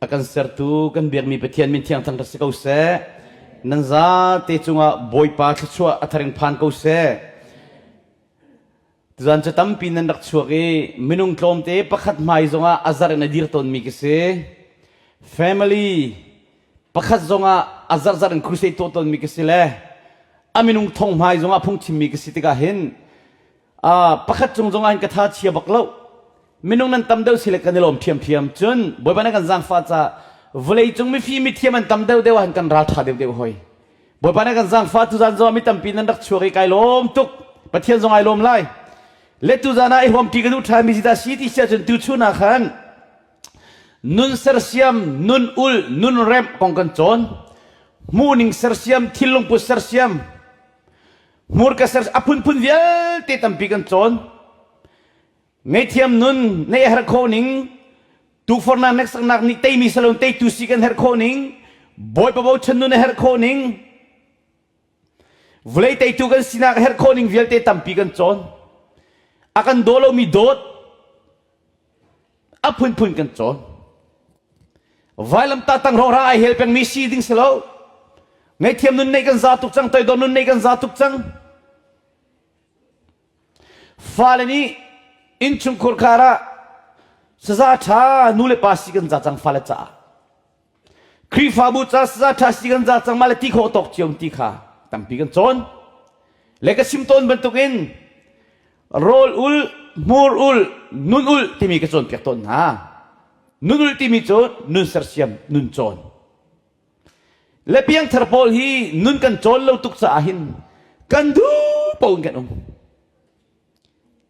A kan sertu kan biakmi Pathian min thiang thangṭhat si ko seh. Nan zate cungah Bawipa thluachuah a tharing phan ko seh. Tuzan cu tampi nan rak chuak i minung tlawmte pakhat hmai zongah a zarh in a dir tawnmi ka si. Family pakhat zongah a zarh zarh in crusade tuah tawnmi ka si le a minung thong hmai zongah phungchimmi ka si tikah hin pakhat cung zongah hin ka tha chia bak lo. Minung nan tam deuh si le kan i lawm ṭhiamṭhiam. Cun Bawipa na kan zaangfah caah vawleicung mifim mithiam an tam deuh deuh ah hin kan ral ṭha deuh deuh hoi. Bawipa na kan zaangfah tuzan zong ah mi tampi nan rak chuak i kai lawm tuk. Pathian zong ai lawm lai. Le tuzan ah i huamṭi ka duh ṭhan mi dah si ti si ahcun tuchun ah khan nun sersiam, nun ul, nun remh kong kan cawn. Hmuhning sersiam, thinlungput sersiam, hmurka ser a phunphun vialte tampi kan cawn. Ngaihthiam nun na i herh khawh ning, tukforhnak hneksaknak nih teimi salon teitu si kan herh khawh ning, Bawipa bochan nun a herh khawh ning, vawlei teitu kan sinak a herh khawh ning vialte tampi kan cawn. A kan daw lomi dawt a phunphun kan cawn. Vailamtah tang rawhra ai hel pengmi si ding si lo. Ngaihthiam nun neih kan za tuk cang, toidor nun neih kan za tuk cang. Fale nih innchungkhur khar ah saza ṭha nu le pa si kan za cang fale caah. Khrihfabu ca saza ṭha si kan za cang mah le ti khawh tawk cio ti kha tampi kan cawn. Le ka sim tawn bantukin rawl ul, hmur ul, nun ul timi ka cawnpiak tawn hna. Nun ul timi cu nun sersiam, nun cawn. Le piangthar pawl hi nun kan cawl lo tuk caah hin kan duh paoh in kan um.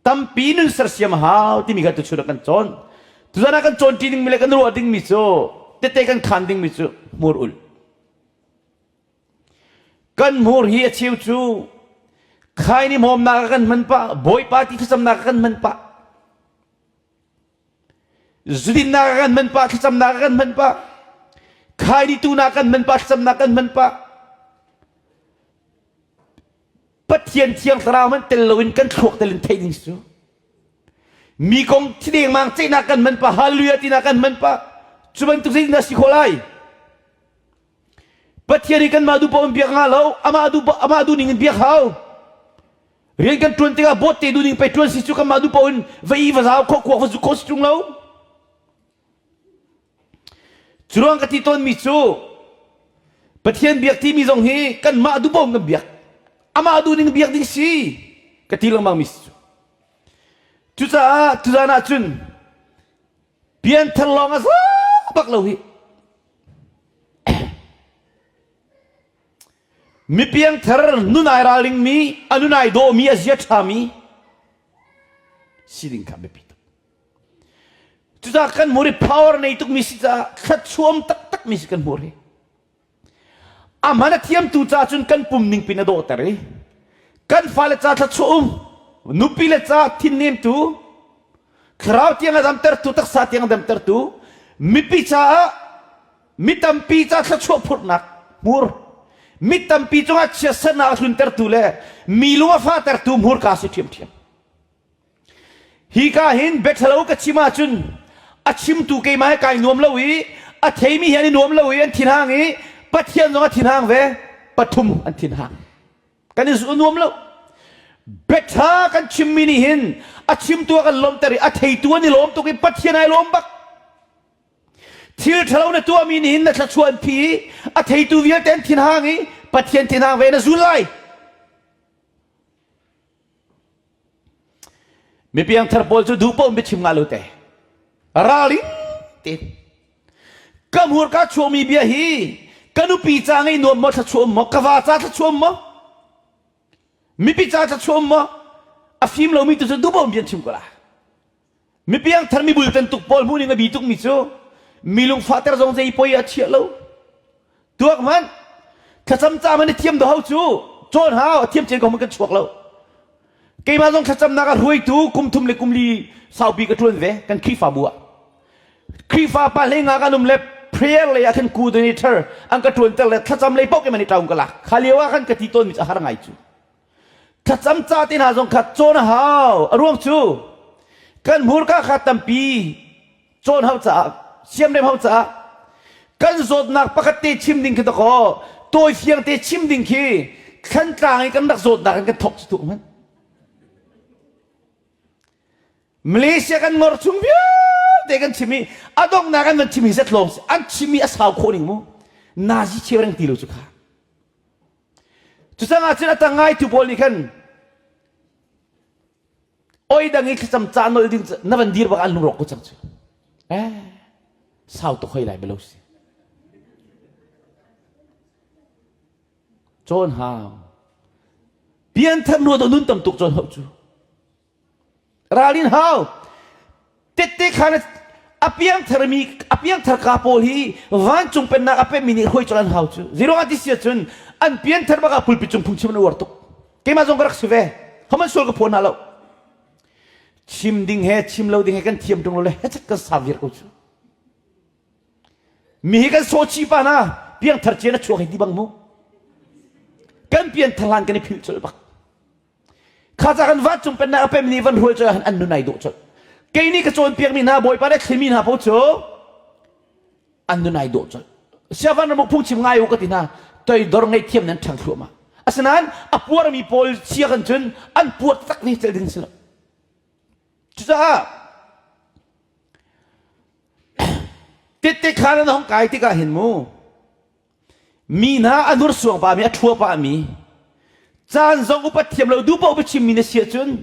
Tampi nun sersiam a hau timi kha tuchun ah kan cawn. Tuzan ah kan cawn ṭi dingmi le kan ruah dingmi cu tete kan khan dingmi cu hmur ul. Kan hmur hi a cheu cu khaini hmawmnak ah kan hman pah, Bawipa ti thlacamnak ah kan hman pah. Zudinnak kan hman pah, thlacamnak kan hman pah, khaini-tunak kan hman pah, thlacamnak kan hman pah. Pathian thiang thlarau man tel loin kan thluak tel in theih ding cu. Mi kong thi dengmang ceihnak kan hman pah, hallelujah tinak kan hman pah. Cu bantuk zeitindah si khawh lai? Pathian hi kanmah duh paoh in biak nga lo, amah duh amah duh ning in biak hau. Rian kan ṭuan tikah bawt te duh ning pei ṭuan si cu kanmah duh paoh in va i va zau kho kuak va zu kho si ṭung lo. Cu ruang ka ti tawnmi cu Pathian biak timi zong hi kanmah duh paoh in kan biak. Amah duh ning biak ding si ka ti lengmang mi si cu. Cucaah tuzan ah cun pianthar lawng a za bak lo hi. Mi piangthar nun ai ralringmi, a nun ai dawhmi, a zia ṭhami si ding kha biapi tuk. Cucaah kan hmur hi power nei tukmi si caah thluachuam taktakmi si kan hmur hi. A hman a thiamtu ca cun kan pum ning pin a dawhter i kan fale ca thluachuah um, nupi le ca thinnemtu, thlarau tiang a damtertu, taksa tiang a damtertu, mipi caah mi tampi ca thluachuah phurhnak hmur mi tampi cungah chiatsernak a tluntertu le mi lung a fahtertu hmurka si ṭhiamṭhiam. Hi ka hin biaṭhalo ka chim ahcun a chimtu keimah he kai nuam lo i a theimi hi an i nuam lo i an thinhang i Pathian zong a thinhang ve pathum an thinhang. Kan i nuam lo. Biaṭha kan chimmi nih hin a chimtu a kan lawmhter i a theitu an i lawm tuk i Pathian ai lawm bak. Thil ṭhalo na tuahmi nih hin na thluachuah an phi i a theitu vialte an thinhang i Pathian thinhang ve na zul lai. Mi piangthar pawl cu duh paoh biachim ngah lo te. Ralring tein. Ka hmurka chuahmi bia hi ka nupi ca ngei nuam maw thluachuah um maw ka va ca thluachuah um maw mipi ca thluachuah um maw a fim lomi tu cu duh paoh bia an chim ko la. Mi piangthar mi bultan tuk pawl hmuh ning a bi tukmi cu mi lungfahter zong zei poi a chiah lo. Tuak hmanh thlacam ca man i thiam do hau cu cawn hau a thiam cen ko man kan chuak lo. Keimah zong thlacamnak ah hruaitu kum thum le kum li saupi ka ṭuan ve kan Khrihfabu ah. Khrihfa pa hlei nga kan um le prayer lei ah khan coordinator an ka ṭuanter le thlacam lei paoh keimah nih ṭaung ka lak. Kha lio ah khan ka ti tawnmi cu a har ngai cu. Thlacam ca te hna zong kha cawn a hau. A ruang cu kan hmurka kha tampi cawn hau caah siamrem hau caah. Kan zawtnak pakhat te chim ding khi dakaw tawi fiang te chim ding khi thlantlang i kan rak zawtnak in kan thok cu tuk hmanh. Malaysia kan ngor chung vialte kan chim i a donghnak an van chim hi zet lawng si an chim i a sau khawh ning mu nazi cheu reng ti lo cu kha cucang ah cun a tang ngaitu pawl nih khan oi dang i thlacam ca nol ding na van dir bak an lungrawk ko cang cu eh sau tuk hoi lai belo si cawn hau pianthar nu do nun tam tuk cawn hau cu Ralrin hau. Tette khan a piangtharmi a piangthar ka pawl hi vancung pennak a pemi nih hruai colh an hau cu. Zeiruang ah ti si ahcun an pianthar bak ah pulpit cung phungchim an uar tuk. Keimah zong ka rak si ve. Haman sual ka phaw hna lo. Chim ding he chim lo ding he kan thiam ṭung lo le hechet kan sa viar ko cu. Mi hi kan sawchi pa hna piangthar cian a chuak hei ti bang mu. Kan pianthar hlan kan i philh colh bak. Kha ca kan vancung pennak a pemmi nih van hrual cu an nun ai dawh colh. Kei nih ka cawnpiakmi hna Bawipa nih a thlimi hna paoh cu an nun ai dawh colh. Siavan ramuk phungchim ngai u ka ti hna toidor ngaihthiam nan ṭhang thluahmah. Asinain a puarmi pawl chia kan cun an puar tak ni cel ding si lo. Cucaah tette khan an hong kai tikah hin mu Mi hna a hnursuang pahmi, a ṭhua pahmi, caan zong upat thiam lo duh paoh biachimmi na si ahcun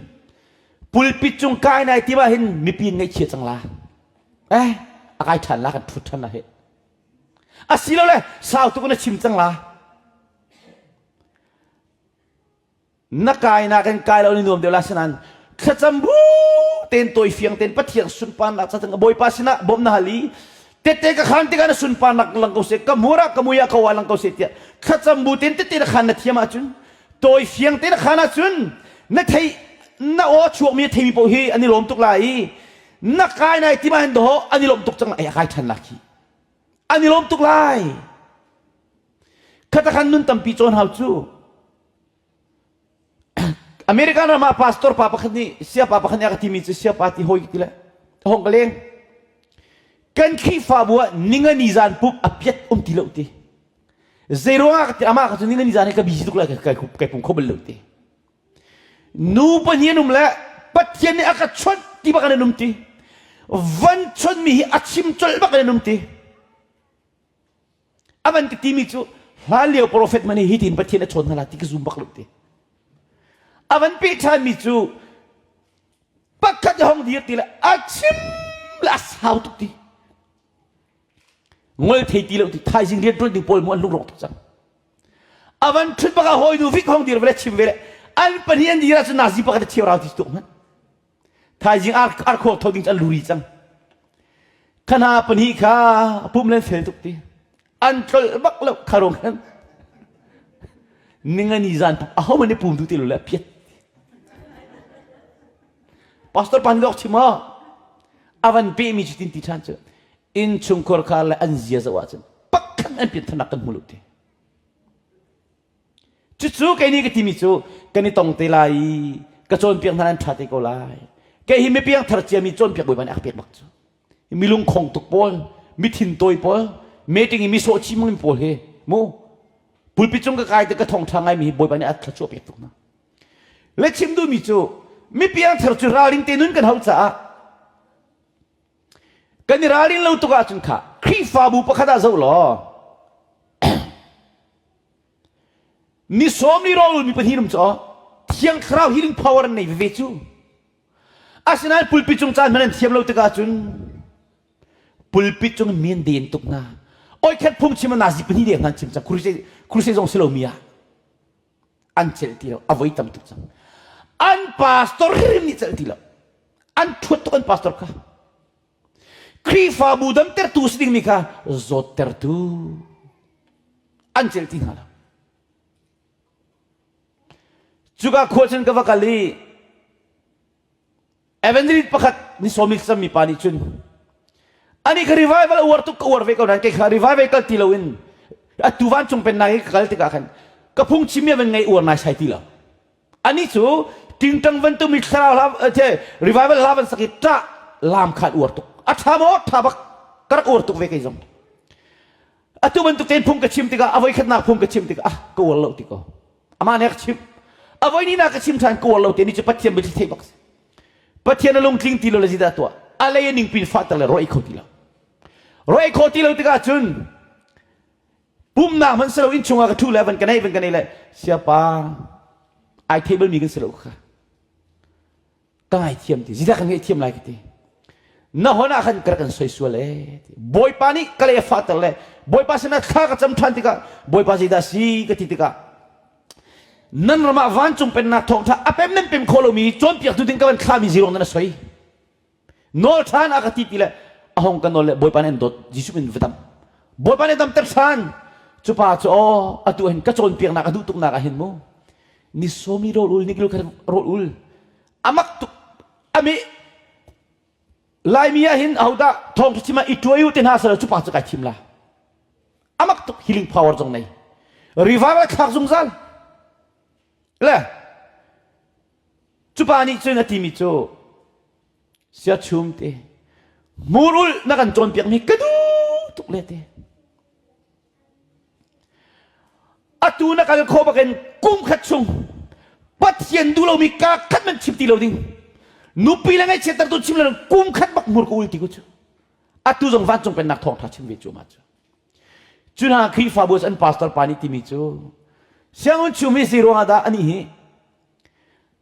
pulpit cung kai nai tim ahhin mipi in ngaihchia cang la. Eh, a kai ṭhan la kan ṭhut ṭhan la heh. Asilole sau tuk na chim cang la. Na kainak in kai lo ni nuam deuh la sinain thlacam bu tein tawi fiang tein Pathian sunparnak ca Bawipa sinah bawmh na hal i tette ka khan tikah na sunparnak lang ko seh ka hmur ah ka mui ah ka wa lang ko seh tiah thlacam bu tein tette na khan na thiam ahcun tawi fiang tein na khan ahcun na thei na aw chuakmi a theimi paoh hi an i lawm tuk lai i na kai nai ti ma hin dawh an i lawm tuk cang ai a kai ṭhan la khi an i lawm tuk lai khata khan nun tampi cawn hau cu American ram ah pastor pa pakhat nih siapa pakhat nih a ka timi cu siapa ti hawi ti le hong ka leng kan Khrihfabu ah ningani zan pup a piat um ti lo ti zeiruang ah ka ti amah ka cu ningani zan hi ka busy tuk lai kai kai pum kho bal lo ti nu pahnih an um le Pathian nih a ka chawnh ti bak an um ti van chawnh mi hi a chim colh bak an um ti A van ka timi cu hlan lio profet man hi hitin Pathian a chawn hna la ti ka zum bak lo ti. A van peh ṭhanmi cu pakhat hong dir ti le a chim le a sau tuk ti. Ngol thei ti lo ti thaizing rian ṭuan ding pawl mu an lungrawk tuk cang. A van ṭhut bak ah hawinu vik hong dir ve le chim ve le an pahnih an dir ahcun nazi pakhat a cheu rau ti tuk hmanh. Thaizing ar arkhuak tho ding cu an luri cang. Khana pahnih kha pum len fel tuk ti. An tlolh bak lo kha rong khan. Ningani zan aho man i pum tu ti lo le piat. Pastor pan dok chim ah avan pe mi cu tin ti than cu in chungkhar khar le an zia zo ahcun pakhat an pian thanak kan hmu lo ti. Cucu kei nih ka timi cu kan i tong te lai i ka cawnpiak hna an ṭha te ko lai. Kei hi mipiang thar ciami cawnpiak bawipa nih a ka pek bak cu. Mi lungkhong tuk pawl, mi thintawi pawl, meeting i mi sawhchih mangmi pawl hi mu pulpit cung ka kai te ka thawngṭha ngaimi hi bawipa nih a thluachuah pek tuk hna. Le chim duhmi cu mipiang thar cu ralring te nun kan hauh caah kan i ralrin lo tuk ahcun kha Khrihfabu pakhat ah zoh law Ni sawm ni rawlul mi pahnih um cu Thiang Thlarau healing power an nei veve cu. Asinain pulpit cung caan hmanh an thiam lo tikah cun pulpit cung mi an den tuk hna. Oi khat phungchim a nazi pahnih deng hna chim cang crusade crusade zong si lo mi ah an celh ti lo a voi tam tuk cang. An pastor hrim nih celh ti lo. An thuat tuk an pastor kha. Khrihfabu damtertu si dingmi kha zawttertu an celh ti hna lo. Cuka khua cun ka va kal i evangelist pakhat ni sawmi thlacammi pa nih cun ani ka revival a uar tuk ka uar ve ko nain kei kha revival kal ti loin atu vancung pennak i ka kal tikah khan ka phungchim mi a van ngei uar nai sai ti lo Anih cu tingtang bantuk mi thlarau hla revival hla van sak i ṭah lam khan uar tuk. A ṭha maw? Ṭha bak. Ka rak uar tuk ve kei zong. Atu bantuk tein phung ka chim tikah a voikhatnak phung ka chim tikah ah ka uar lo ti ko. Amah nih a ka chimh. A voi ni na ka chim ṭhan ka uar lo te ni cu Pathian biathli theih bak si. Pathian a lungtling ti lo le zeidah tuah? A lei a ningpin fahter le ruah kho ti lo. Ruah kho ti lo tikah cun pumnak hmanh si lo inn chungah ka ṭhu le van ka nei van ka nei le siapa ai thei balmi kan si lo kha. Ka ngaithiam ti zeidah kan ngaihthiam lai ka ti na hon ah khan ka rak kan soi sual e bawipa nih ka le fahter le bawipa sinah thla ka cam ṭhan tikah bawipa zeidah si ka ti tikah nan ram ah vancung pennak thawngṭha a pem nan pem khawh lomi cawnpiaktu ding ka van thlami zirong nan a soi nawl ṭhan a ka ti ti le a hong ka nawl le bawipa nih an dawt Jesuh min va dam bawipa nih damter ṭhan cu pa cu aw atu hin ka cawnpiaknak a duh tuknak ah hin mu ni sawmi rawl ul ni kilo khat rawl ul amak tuk ami Laimi ah hin ahodah thawng chim ah i tuai u te hna sala cu pa cu kai thim la amak tuk healing power zong nei revival thlak zungzal le cu pa nih cun a timi cu sia chum te murul na kan cawnpiak mi ka duh tuk le te Atu na kal khawh bakin kum khat chung Pathian duh lomi ka khat man chim ti lo ding. Nupi le ngaihchiat tu chim lo kum khat bak hmur ka ul ti ku cu. Atu zong vancung pennak thawngtha chim ve cu ma cu. Cu hna Khrihfabu an pastor pa nih timi cu sianginn chung mi si ruangah dah ani hi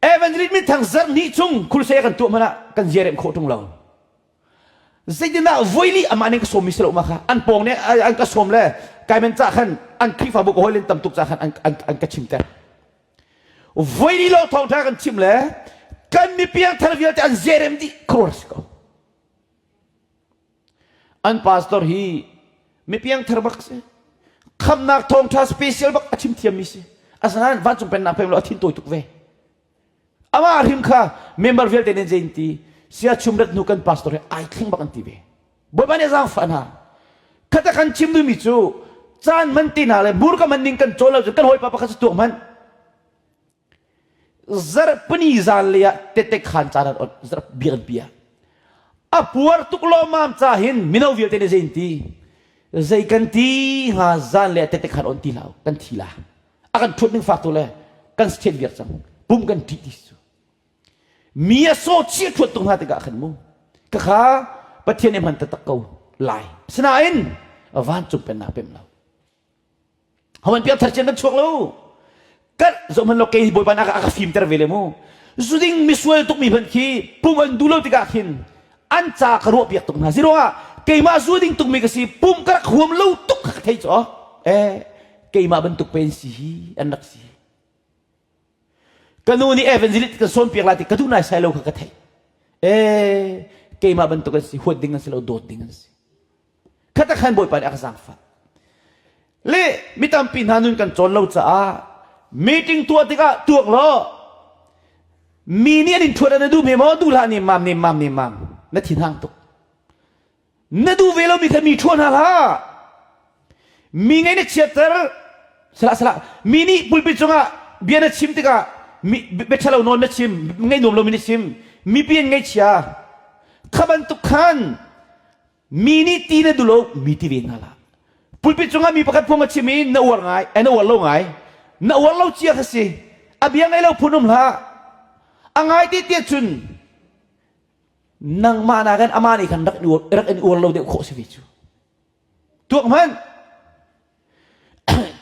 evangelist minthang zarh hnih chung crusade kan tuah hmanh ah kan ziarem khawh ṭung lo. Zeitindah voili amah nih ka sawmmi si lo ma kha an pawng nih an ka sawm le kai men ca khan an Khrihfabu ka hawilen tam tuk ca khan an, an, an ka chimter. Voili lo thawngṭha kan chim le kan mipiang thar vialte an zerem dih khuaruahar si ko. An pastor hi mipiang thar bak si. Khamnak thawngṭha special bak a chim thiammi si. Asinain vancung pennak pem lo a thin tawi tuk ve. Amah hrim kha member vialte nih zei ti sia chum rat hnu kan pastor he ai thleng bak an ti ve. Bawipa nih zaangfah hna. Khata kan chim duhmi cu caan man ti hna le murka man ning kan cawn lo cun kan hawipa pakhat cu tuak hmanh. Zarhpini zan lei ah tete khan caan an ot zarh biakinn pi ah. A puar tuk lawmmam ca hin mino vialte nih zei ti zei kan ti hnga zan le tete khan on ti hlah kan thi la. A kan ṭhuat ning fak tu le kan state viar cang pum kan ṭih ti cu mi a saw chia ṭhuat tuk hna tikah khan mu ka kha Pathian nih hman taktak ko lai sinain vancung pennak pem lo hawan piang thar cian kan chuak lo kan zoh hman lo kei bawipa nih a ka fimter ve le mu zuding misual tuk mi hmanh khi pum an duh lo tikah khin an ca ka ruah piak tuk hna ziruangah keimah zu ding tuk mi ka si pum ka rak huam lo tuk ka thei cu eh keimah bantuk pen si hi an rak si ka nu nih evangelist kan sawm piak lai ti ka duh nai sai lo kha ka theih eh keimah bantuk an si huat ding an si lo dawt ding an si khata khan bawipa nih a ka zaangfah le mi tampi hna nun kan cawn lo caah meeting tuah tikah tuak law mi nih an in thuat an duh me maw duh hlah nih mam nih mam nih mam na thin hang tuk Na duh ve lomi kha mi ṭhuan hna hlah. Mi ngei na chiatter. Salah salah. Mi nih pulpit cungah bia na chim tikah mi bia ṭhalo nawn na chim, ngaih nuam lomi na chim. Mipi an ngaihchia. Kha bantuk khan mi nih ti na duh lo, mi ti ve hna hlah. Pulpit cungah mi pakhat phung a chim i na uar ngai, eh, na uar lo ngai. Na uar lo cia kha si. A bia ngai lo phun um hlah. A ngai te tiah cun nangmah nakin amah nih khan rak rak in uar lo deuh khawh si ve cu tuak hmanh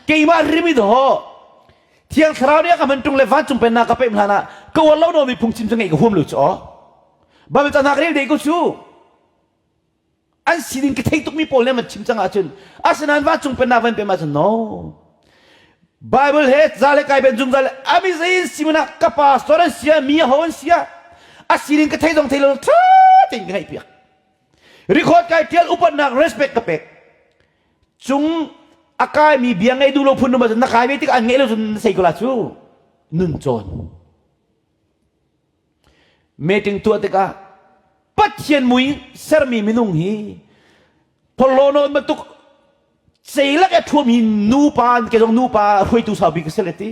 keimah rimi daw thiang thlarau nih a ka hman ṭung le vancung pennak ka pem hlan ah ka uar lo nomi phungchim cu ngeih ka huam lo cu aw Bible ca hna ka rel dei ko cu an sining ka thei tukmi pawl nih an chim cang ahcun asinain vancung pennak van pem ahcun no Bible he za le kai ben zungzal ami zein simana ka pastor an sia mi ho an sia a sining ka thei zong thei lo tha tein ka ngaih piak record kai tial upatnak respect ka pek cung a kai mi bia ngei duh lo phun numa na kai ve tik an ngei lo cun na sei ko la cu nun cawn Meeting tuah tikah Pathian mui sermi minung hi phorhlaw bantuk ceilak a thuami nupa ke zong nupa hruaitu sau bik a si le ti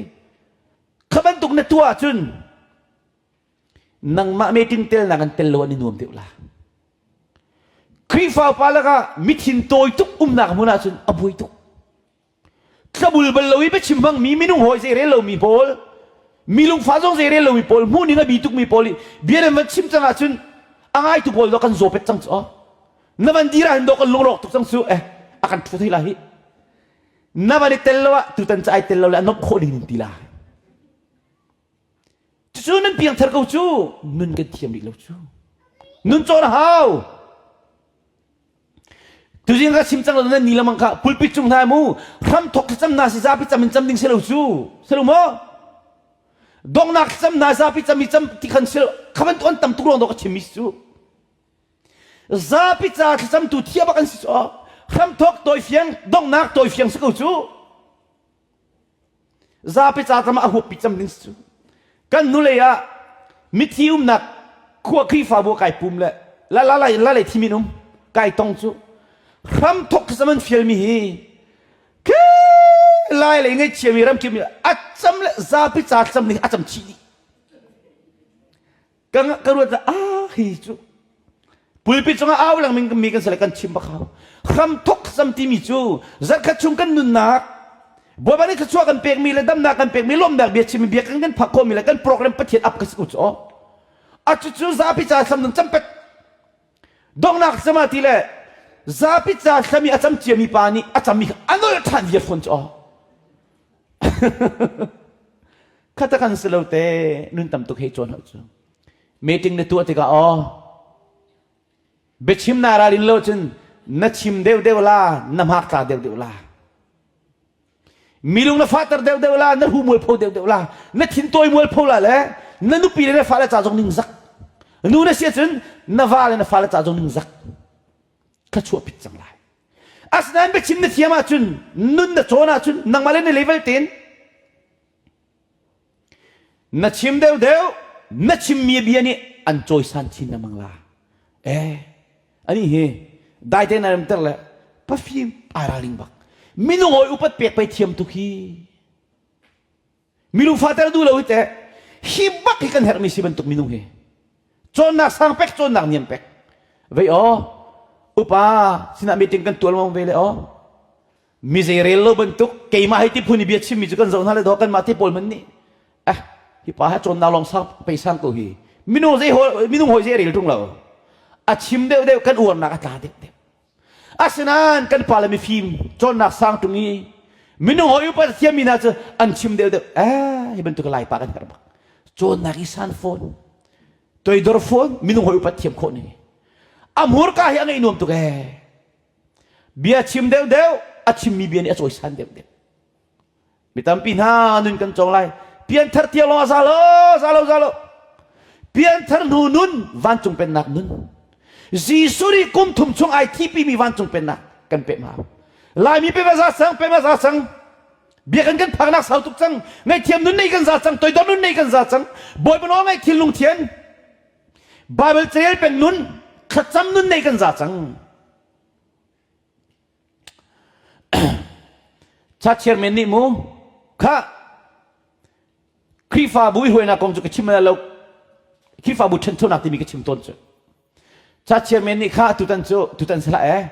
kha bantuk na tuah ahcun nangmah meeting tel nak an tel lo an i nuam deuh la Khrihfa upa lakah mithin tawi tuk umnak hmun ahcun a buai tuk. Thlabul bal lo i biachim hmangmi minung hawi zei rel lomi pawl, mi lungfah zong zei rel lomi pawl, hmuhning a bi tukmi pawl i bia nan van chim cang ahcun a ngaitu pawl dawh kan zawpet cang cu. Na van dir ahhin dawh kan lungrawk tuk cang cu. Eh, a kan ṭhu thei la hi. Na van i tel lo ah tutan ca ai tel lo le a nomh khawh ding ti la. Cucu nan piangthar ko cu. Nun kan thiam rih lo cu. Nun cawn a hau. Tuzing ka chim cang lo nan ni lamang kha pulpit cung hna mu hram thok thlacam na si zapi cam in cam ding si lo cu si lo maw dongnak thlacam na zapi cam i cam ti khan si lo kha bantuk an tam tuk ruang do ka chim mi cu zapi ca thlacam tu thia bak an si cu hram thok tawi fiang dongnak tawi fiang si ko cu Zapi ca ram ah a huappi cem ding cu kan hnulei ah mithi umnak khua Khrihfabu kai pum le la la la la le thimin um kai tong cu hram thok sam an fialmi hi ke lai lei ngaihchiami ramkip a cam le zapi ca cam ning a cam chih dih Ka ka ruat ah hi cu pulpit cungah au lengmang mi kan si le kan chim bak hau. Hram thok sam timi cu zarkhat chung kan nunnak Bawipa nih thluachuah kan pekmi le damnak kan pekmi lawmnak bia chimmi bia kan kan phak khawhmi le kan program Pathian ap ka si ko cu. A cucu zapi ca sam nun campet donghnak sama ti le zapi ca thlami a cam ciami pa nih a cammi kha a nolh ṭhan viar fawn cu. Khata kan si lo te nun tam tuk hei cawn hau cu. Meeting na tuah tikah aw biachim na ralin lo cun na chim deuh deuh la na hmak tla deuh deuh la. Milung na fahter deuh deuh la na hu mualpho deuh deuh la na thin tawi mualpho la le na nupi le na fale ca zong ning zak. Nu na si ahcun na va le na fale ca zong ning zak. Thluachuah pit cang lai. Asinain biachim na thiam ahcun nun na cawn ahcun nangmah le na level tein Na chim deuhdeuh, na chimmi bia nih an cawisan chin lengmang la. Eh, ani hi dai tein a remter le pafim ai ralring bak. Minung hawi upat pek pei thiam tuk hi. Minung fater duh lo hi teh. Hi bak hi kan herhmi si bantuk minung hi. Cawnnak sang pek, cawnnak niam pek. Vei aw, upa sinah meeting kan tual mong ve le aw. Mi zei rel lo bantuk keimah hei ti phun i bia chimmi cu kan zoh hna le dawh kanmah te pawl hmanh nih eh hi pa he cawnnak lawng sang pei sang ko hi minung zei minung hawi zei rel ṭung lo a chim deuh deuh kan uarnak a tla deuh deuh asinain kan pa le mifim cawnnak sang ṭung i minung hawi upa thiammi hna cu an chim deuh deuh eh hi bantuk lai pa kan herh bak cawnnak i san fawn toidor fawn minung hawi upat thiam khawh ning a hmurka hi a ngaih nuam tuk ee Bia chim deuhdeuh, a chimmi bia nih a cawisan deuhdeuh. Mi tampi hna nun kan cawng lai. Pianthar tiang lawng a za lo, za lo, za lo. Pianthar hnu nun, vancung pennak nun. Jesuh nih kum thum chung ai thipimi vancung pennak kan peh ma. Laimi pe ma za sang, pe ma za sang. Biakinn kan phaknak sau tuk cang. Ngaihthiam nun nei kan za cang, toidor nun nei kan za cang. Bawipa nawl ngaih thinlung thian. Bible carel peng nun, thlacam nun nei kan za cang. Cha chairman nih mu kha Khrihfabu i hruainak kong cu ka chim lo Khrihfabu ṭhanchonak timi ka chim tawn cu cha chairman nih kha tutan cu tutan salah eh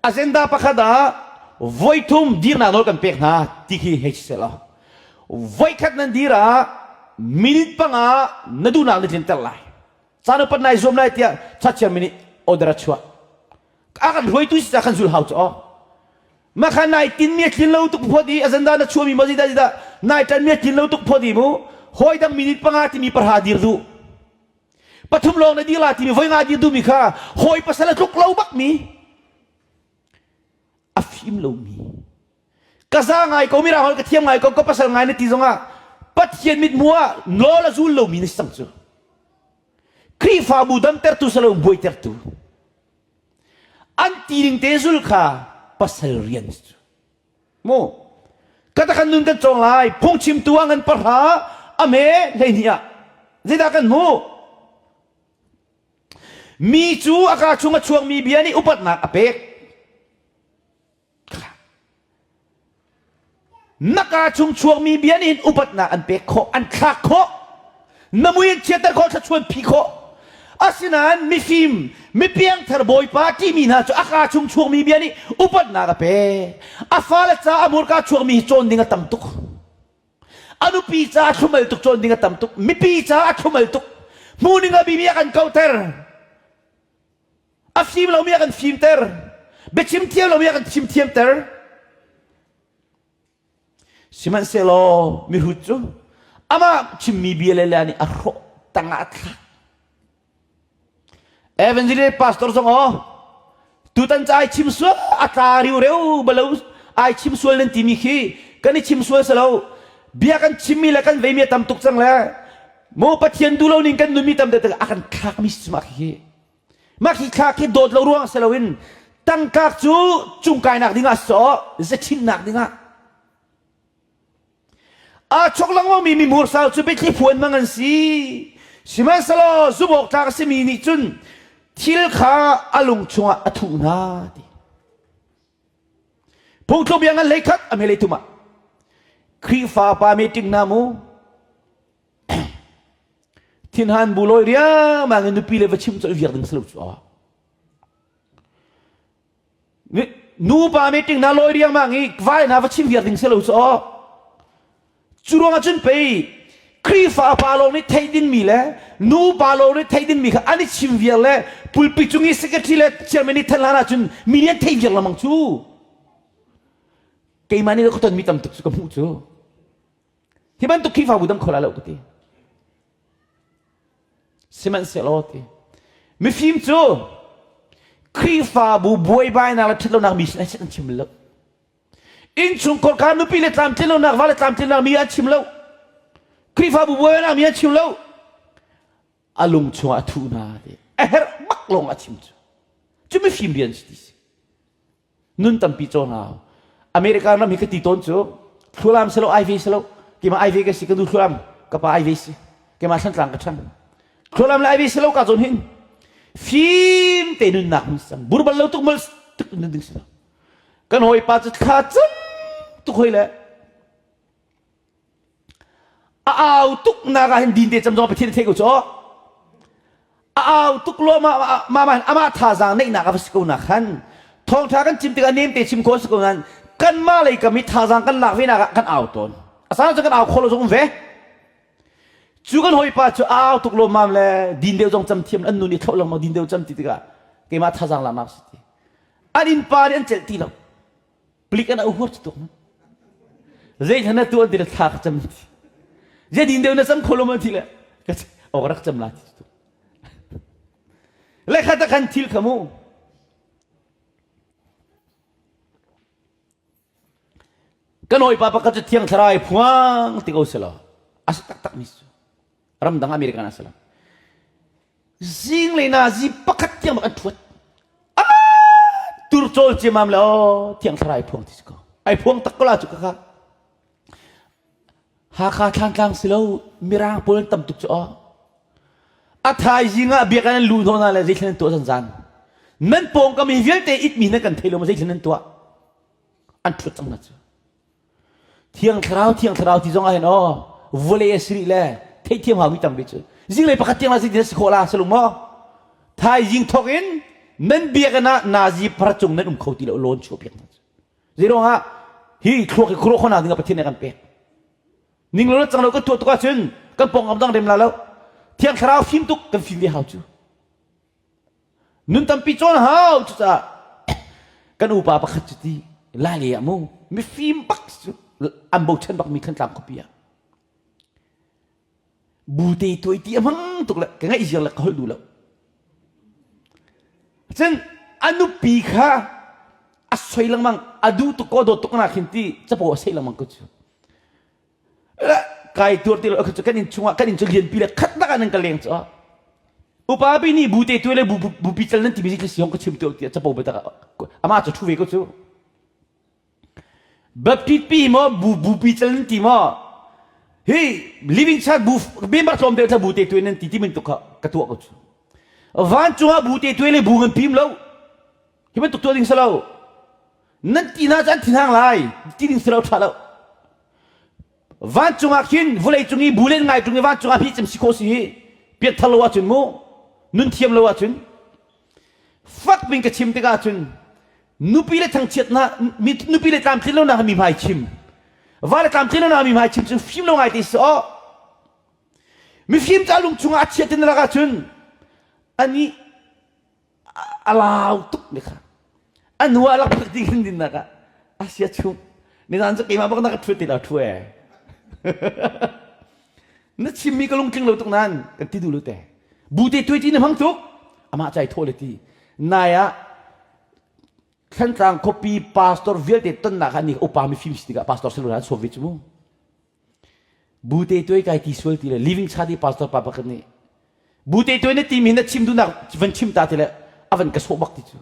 agenda pakhat ah voithum dirnak nawl kan pek hna ti khi hei si seh law voikhat nan dir ah minute panga na duhnak na tlinter lai caan upat nai zuam lai tiah cha chairman nih order a chuah a kan hruaitu si kan zul hau cu aw ma kha nai tin mi a tlin lo tuk phot i azanda na chuami ma zida zida nai tan mi a tlin lo tuk phot i mu hoi dang minute panga timi parha dir du pathum lawng na dir la timi voi nga dir du mi kha hoi pasal a tluk lo bak mi a fim lo mi ka za ngai ko mirang hol ka thiam ngai ko ka pasal ngai na ti zongah pathian mit mu ah nawl a zul lo mi na si cang cu Khrihfabu damtertu si lo buaitertu an tining te zul kha pasal rian cu mu kata kan nun kan cawng lai phungchimtu ah ngan pahra ame 12 ah zeidah kan hmu mi cu a ka chung a chuakmi bia nih upatnak a pek Na kaa chung chuakmi bia nih hin upatnak an pek khawh, an thlak khawh. Na mui an chiatter khawh, thluachuan phi khawh. Asinain mifim, mipiangthar Bawipa timi hna cu a kaa chung chuakmi bia nih upatnak a pek. A fale ca a hmurka chuakmi hi cawn ding a tam tuk. A nupi ca a thlumal tuk cawn ding a tam tuk. Mipi ca a thlumal tuk. Hmuning a bimi a kan kauter. A fim lomi a kan fimter. Biachim thiam lomi a kan chim thiamter. Sihmanhsehlaw mihrut cu amah chimmi bia le le nih a hrawh tangah a thlak. Evangelist pastor zong aw tutan ca ai chim sual a tla riu reu balo ai chim sual nan timi khi kan i chim sual selo bia kan chimmi le kan veimi a tam tuk cang le mu Pathian duh lo ning kan nunmi tam deuh a kan thlakmi si mah khi mah khi thla khi dawt lo ruang si loin tangkak cu cungkainak dingah sawh zachinnak dingah aa chok lengmangmi mi mursau cu biathli phuan mang an si sihmanhsehlaw zumh awk tlak a simi nih cun thil kha a lung chungah a thuh hna ti phungthluk bia ngan hlei khat a hme thum ah Khrihfa pa meeting hna mu thinhan bu lawi riangmang in nupi le va chim cu viak ding si lo cu Nupa meeting na lawi riangmang i vai na va chim viar ding si lo cu aw. Cu ruangah cun pei Khrihfa pa lawng nih theih dingmi le nupa lawng nih theih dingmi kha an i chim viar le pulpit cung i secretary le chairman nih then hlan ahcun mi nih an theih viar lengmang cu. Keimah nih ka tonmi tam tuk cu ka hmuh cu. Hi bantuk Khrihfabu dang kho la lo ka ti. Sihmanhsehlaw ti mifim cu Khrihfabu buaibainak le ṭhatlonak mi sin an chim lo. Innchungkhar kha nupi le tlamtlinlonak va le tlamtlinlonak mi an chim lo. Khrihfabu buaibainak mi an chim lo. A lung chungah a thuh hna ti. A herh bak lawng a chim cu. Cu mifim rian si ti si. Nun tampi cawn hau. America ram hi ka ti tawn cu thlualam si lo aive si lo keimah aive ka si ka nu thlualam ka pa aive si keimah thlantlang ka ṭhang thlualam le aive si lo ka zawn hin fim te nunnak hun sang burbal lo tuk mal tuk nun ding si lo kan hawipa cu thla cam tuk hoi le A au tuk nak ah hin din te cam zong Pathian thei ko cu. A au tuk lo ma ma ma amah thazaang neihnak a va si ko nak khan thawngtha kan chim tikah nem te chim ko si ko nan kanmah lei kam i thazaang kan lak ve nak ah kan au tawn. A sang cu kan au kho lo zong um ve. Cu kan hawipa cu a au tuk lo mam le din deuh zong cam thiam an nu nih thloh lengmang din deuh cam ti tikah keimah thazaang laknak si ti. An innpa nih an celh ti lo. Palik an auhur cu tuk zei thana tu an ti le thla ka cam ti zei din deuh na cam kho lo ma ti le ka ok rak cam la ti tu le kha ta khan thil kha mu kan hawipa pakhat cu thiang thlarau phuang ti ko selaw a si taktak mi cu ramdang American a si lo zinglei nazi pakhat tiang bak an thuat tur cawl ciamam le aw thiang thlarau ai phuang ti si ko ai phuang tak ko la cu kha Hakha thlantlang si lo mirang pawl an tam tuk cu aw a thaizing ah biakinn an lu hnawh hna le zeithil an tuah zanzan nan pawngkam hi vialte itmi nan kan thei lo ma zeithil nan tuah an thut cang na cu Thiang Thlarau, Thiang Thlarau ti zong ah hin aw vawlei a si rih le theihthiam hau mi tam rih cu. Zinglei pakhat tiang la zeitin a si khawh la salung maw? Thaizing thawk in nan biakinn ah nazi phar cung nan um kho ti lo lawn chuah piak hna cu. Zeiruang ah hi thluak hi khuaruah khawhnak ding ah Pathian nih a kan pek. Ning lo le cang lo kan tuah tuk ahcun kan pawngkam dang rem la lo. Thiang Thlarau fim tuk kan fim ve hau cu. Nun tampi cawn hau cucaah kan upa pakhat cu ti Lailei ah mu mifim bak cu an bochan bak mi Thantlang khuapi ah bute tuai ti a hmang tuk le ka ngaih ziar le ka holh duh lo cun a nupi kha a soi lengmang a duh tuk ko dawt tuk na khin ti capo a sei lengmang ko cu kai tuar ti lo cu kan inn chungah kan inn cu lianpi le khat nak ah nan ka leng cu upa bi nih bu te tu le bu bupi cal nan timi si hong ka chim tu tiah capo biatak amah cu thu ve ko cu Baptist pi maw bu bupi cal nan ti maw hi living church bu member tlawm deuh tla bu te tu nan ti ti min tuk kha ka tuah ko cu vancung ah bu te tu le bu ngan pim lo hi bantuk tuah ding si lo nan ti hna cu an thinhang lai ti ding si lo ṭha lo vancung ah khin vawlei cung i bu len ngai ṭung i vancung ah hi cem si khawh si hi piat thar lo ahcun mu. Nun thiam lo ahcun fak bing ka chim tikah cun nupi le thangchiatnak nupi le tlamtlin lonak mi hmai chim va le tlamtlin lonak mi hmai chim cu fim lo ngai te si aw mifim ca lung chungah a chiat in rak ahcun ani a lau tuk mi kha a hnu ah lak ding in din nak ah a sia chung nizan cu keimah bak na ka thu ti lo thu e na chimmi ka lungtling lo tuk nan kan ti duh lo te bu te tuai ti na hmang tuk amah cai thaw le ti nai ah Thlantlang khuapi pastor vialte tonnak ah ni upa mifim si tikah pastor selu an sawm ve cu mu Bu te tuai kai ti sual ti le living cha ti pastor pa pakhat nih bu te tuai na ti mi na chim duhnak van chim ta ti le a van ka sawh bak ti cu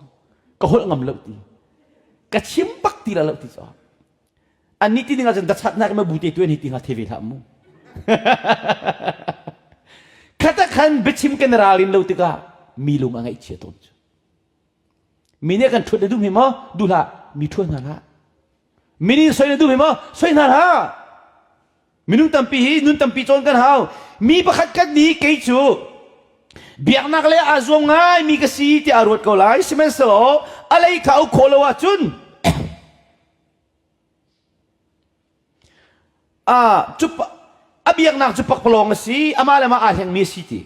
ka holh ngam lo ti ka chim bak ti la lo ti cu an nih ti ding ahcun dachat nak ma bu te tuai ni ti nga the ve hlah mu khata khan biachim kan ralin lo tikah mi lung a ngaih chia tawn cu mi nih kan ṭhuat na duh mi maw duh hlah mi ṭhuat hna hlah mi nih soi na duh mi maw soi hna hlah minung tampi hi nun tampi cawn kan hau mi pakhat kan nih kei cu biaknak le aa zuam ngai mi ka si tiah a ruat ko lai sihmanhsehlaw a lei kha uk khawh lo ahcun cu a biaknak cu pakpalawng a si amah le amah aa hlengmi a si ti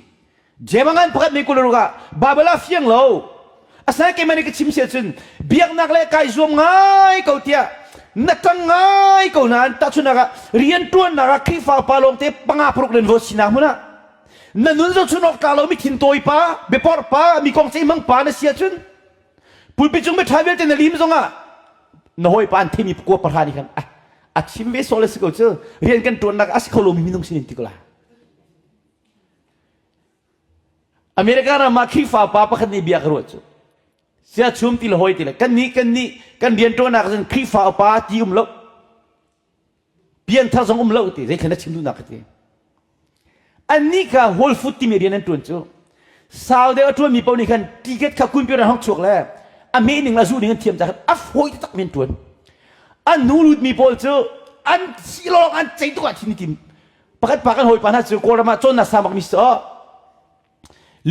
Jemangan pakhat mi kuluruk ah Bible ah fiang lo asinain keimah nih ka chim si ahcun biaknak le kai zuam ngai ko tiah na ṭang ngai ko nain tahchunhnak ah rianṭuannak ah Khrihfa upa lawngte panga paruk len vote sinak hmun ah na nun zohchun awk tlak lomi thintawi pa biaporh pa mi kong ceihmang pa na si ahcun Pulpit cung biaṭha vialte na lim zongah na hawipa an thimi kua pahra nih khan a chim ve sawh le si ko cu rian kan ṭuannak a si kho lomi minung sinin ti ko la. America ram ah Khrihfa pa pakhat nih bia ka ruah cu sia chum ti le hawi ti le kan nih kan nih kan rian ṭuannak cun Khrihfa upa ti um lo pianthar zong um lo ti zeithlen na chim duhnak ka ti annih kha Whole Food timi rian an ṭuan cu sau deuh a ṭuanmi paoh nih khan ticket kha kunpir an hong chuak le a meh ning le a zuh ning an thiam caah a fawi taktak mi an ṭuan an hnu lutmi pawl cu an thi lawng an cei tuk ah thin i tim pakhat pa kan hawipa hna cu Kawlram ah cawnnak sang bakmi si aw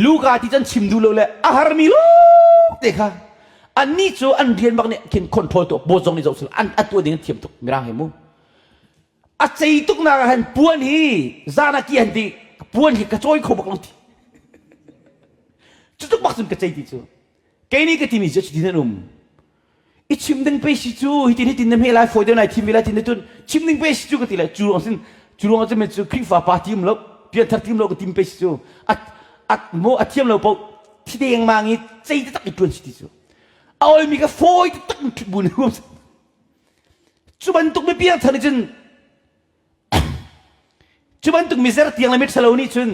Luka ti can chim duh lo le a harmi lawng te kha annih cu an rian bak nih khin control tu boss zong nih zoh an a tuah ding an thiam tuk mirang he mu a cei tuk nak ah han puan hi zan ah ki han ti puan hi ka cawi kho bak lo ti cu tuk bak cun ka cei ti cu kei nih ka timi cu cutin an um i chim ding pe si cu hitin hitin na hme lai fawi deuh nai thim ve lai tin na tun chim ding pe si cu ka ti lai cu ruang sin cu ruang cun cu Khrihfa pa tim lo pianthar tim lo ka tim pe si cu at at mo a thiam lo po thi deng mang i cei taktak i tuan si ti cu a ol mi ka fawi taktak in thut bu ne huam cu bantuk mi piangthar nih cun cu bantuk mi zertiang le miṭhalo nih cun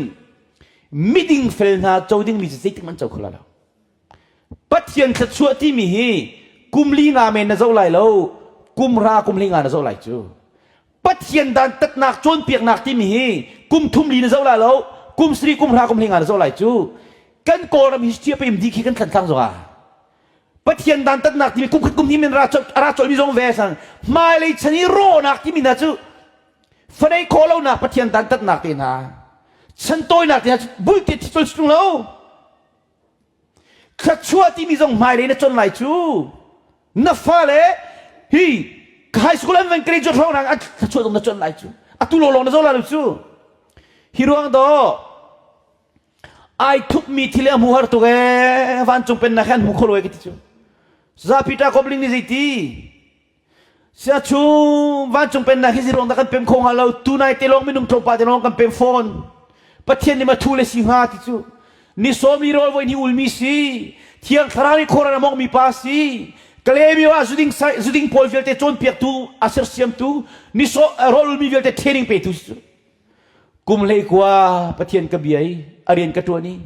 miding fel hna co dingmi cu zeitik hmanh co kho lai lo. Pathian thluachuah timi hi kum li nga men na zoh lai lo, kum ra kum li nga na zoh lai cu. Pathian dantatnak cawnpiaknak timi hi kum thum li na zoh lai lo, kum sri kum hra kum li nga na zoh lai cu. Kan Kawlram history a pem dih khi kan thlan zongah Pathian dantatnak timi kum khat kum hnih men ra ra colmi zong ve sang hmailei chan i rawhnak timi hna cu fanei khawh lonak Pathian dantatnak te hna chantawinak te hna cu bulte thi col tung lo thluachuah timi zong hmailei na con lai cu na fale hi high school an van graduate hrawng an thluachuah zong na con lai cu atu lawng na zo lai lo cu hi ruang do Ai thupmi thil a hmu har tuk ee vancung pennak he an hmu kho lo ee ka ti cu. Za Peter Kobling nih zeiti? Sia chung vancung pennak hi ziruang dah kan pem kho hnga lo tunai te lawng minung tlawmpal te lawng kan pem fawn. Pathian nih ma thu le si hnga ti cu. Ni sawmi rawl voi ni ulmi si. Thiang thlarau i khuaran a mongmi pa si. Kalemi ah zuding zuding pawl vialte cawnpiaktu a sersiamtu ni saw rawl ulmi vialte training petu si cu. Kum 11 Pathian ka bia i a rian ka ṭuan i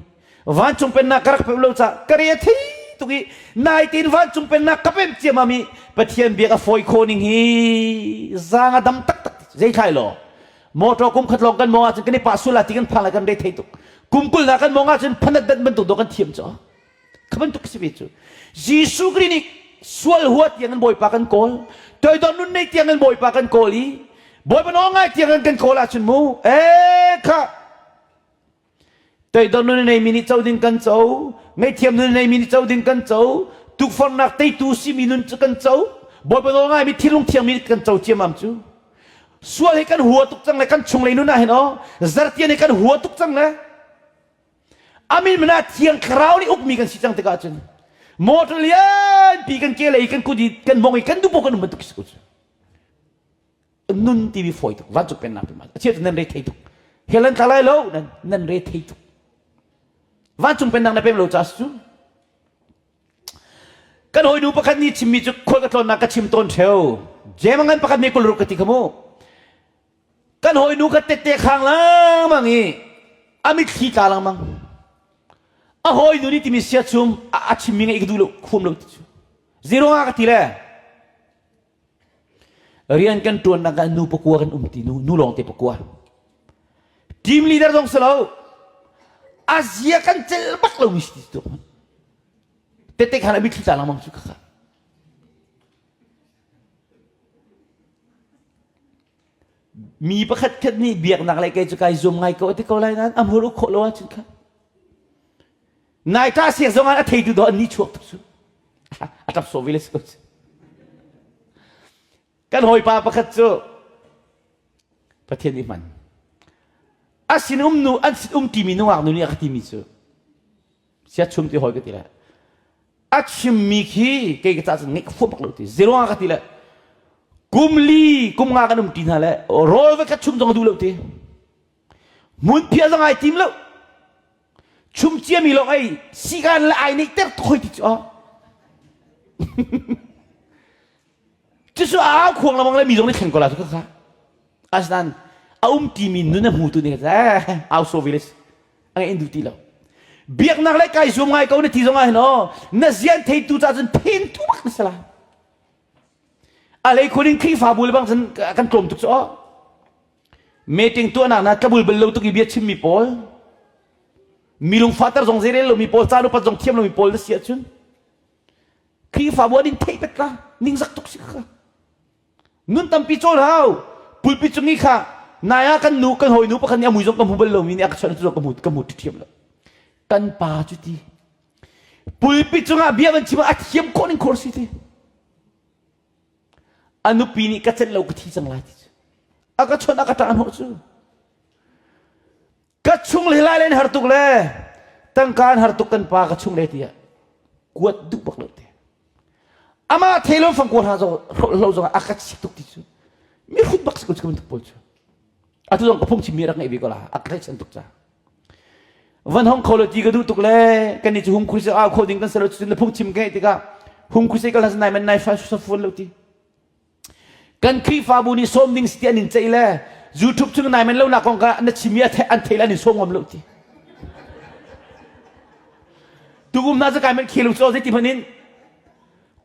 vancung pennak ka rak pem lo caah ka re a thei tuk i naitein vancung pennak ka pem ciammam i Pathian biak a fawi khawh ning hi zaang a dam taktak zei thlai law motor kum khat lawng kan mong ahcun kan i pah sul ti kan phang lai kan re thei tuk kum kul na kan mong ahcun phanat dat bantuk do kan thiam cu Kha bantuk si ve cu. Jesuh Khrih nih sual huat tiang in Bawipa kan kawl, toidor nun nei tiang in Bawipa kan kawl i Bawipa nawl ngai tiang in kan kawl ahcun mu ee kha. Toidor nun a neimi nih co ding kan co. Ngaihthiam nun a neimi nih co ding kan co. Tukforhnak teitu simi nun cu kan co. Bawipa nawl ngaimi thinlung thiangmi kan co ciammam cu. Sual hi kan hua tuk cang le kan chunglei nun ah hin aw zartian hi kan hua tuk cang le amin mana thiang thlarau nih ukmi kan si cang tikah cun motor lianpi kan ke lei kan kut i kan mong i kan dupo kan um bantuk si ko cu nun timi fawi tuk vancung pennak tu a chia nan re thei tuk hell an tla lai lo nan nan re thei tuk vancung pennak na pem lo ca cu kan hawinu pakhat nih chimmi cu khual ka tlawnnak ka chim tawn theo jemangan pakhat mi kulruk ka ti kha mu kan hawinu kha tette khang lengmang i a mitthli tla lengmang a hawinu nih timi sia chum a chimmi ngeih ka duh lo khum lo ti cu zero nga ka ti le Rian kan ṭuannak ah nu pakua kan um ti nu, nu lawngte pakua. Team leader zong si lo. A zia kan celh bak lomi si ti tuk. Tete khan a mitthli tla lengmang cu kha. Mi pakhat khat nih biaknak le kei cu kai zuam ngai ko ti ko lai nain a hmur uk khawh lo ahcun kha. Nai ta siak zong ah a theitu do an ni chuak tuk cu. A ṭap sawh ve le si ko cu. Kan hawipa pakhat cu Pathian nih hman. A sin um nu an sin um timi nungak nu nih a ka timi cu siachum ti hawi ka ti le a chimmi khi kei ka ca cun ngeih ka fuam bak lo ti zeruang ka ti le kum li kum nga kan um ti hna le rawl va khat chum zong a duh lo ti Hmunphiah zong ai tim lo. Chum ciami lawng ei sikan le ai neih ter khoi ti cu ah. Cucu a au khuang lamang le mi zong nih thleng ko la cu kha. Asinain a um timi nun a hmutu nih eh au so village a ngeih in duh ti lo. Biaknak le kai zuam ngai ko na ti zong ah hin aw na zian theitu ca cun phen tu bak na si lai. A lei khun in Khrihfabu le bang cun kan tlawm tuk cu aw. Meeting tuahnak na tlabul bal lo tuk i bia chimmi pawl mi lungfahter zong zeirel lomi pawl caan upat zong thiam lomi pawl na si ahcun Khrihfabu an in theih pet la ningzak tuk si kha nun tampi cawl hau pulpit cung i kha nai ah kan nu kan hawinu pakhat nih a mui zong ka hmu bal lomi nih a ka chawnh cu ka hmu ka hmu thiam lo kan pa cu ti pulpit cungah bia van chim ah a thiam khawh ning khor si ti A nupi nih ka celh lo ka thi cang lai ti cu. A ka chawnh a ka ṭah hnawh cu. Ka chung le lai len har tuk le tangka an har tuk kan pa ka chung le tiah kuat duh bak lo te. Amah thei lo fang kuat hna zong lo zong a ka sik tuk ti cu. Mi hrut bak si ko cu ka bantuk pawl cu. Atu zong ka phungchim mi rak ngeih ve ko la a ka tlaihchan tuk ca. Van hong kho lo ti ka duh tuk le kan nih cu hung khuise au kho ding kan si lo cutin na phungchim ka ngeih tikah hung khuise kal nai man nai fa sa fuan lo ti. Kan Khrihfabu nih sawm ding si ti an in ceih le YouTube chung nai man lo nak kong ka na chim i an thei le an in sawm ngam lo ti. Tukum na cu kai man khel u zei ti hmanh in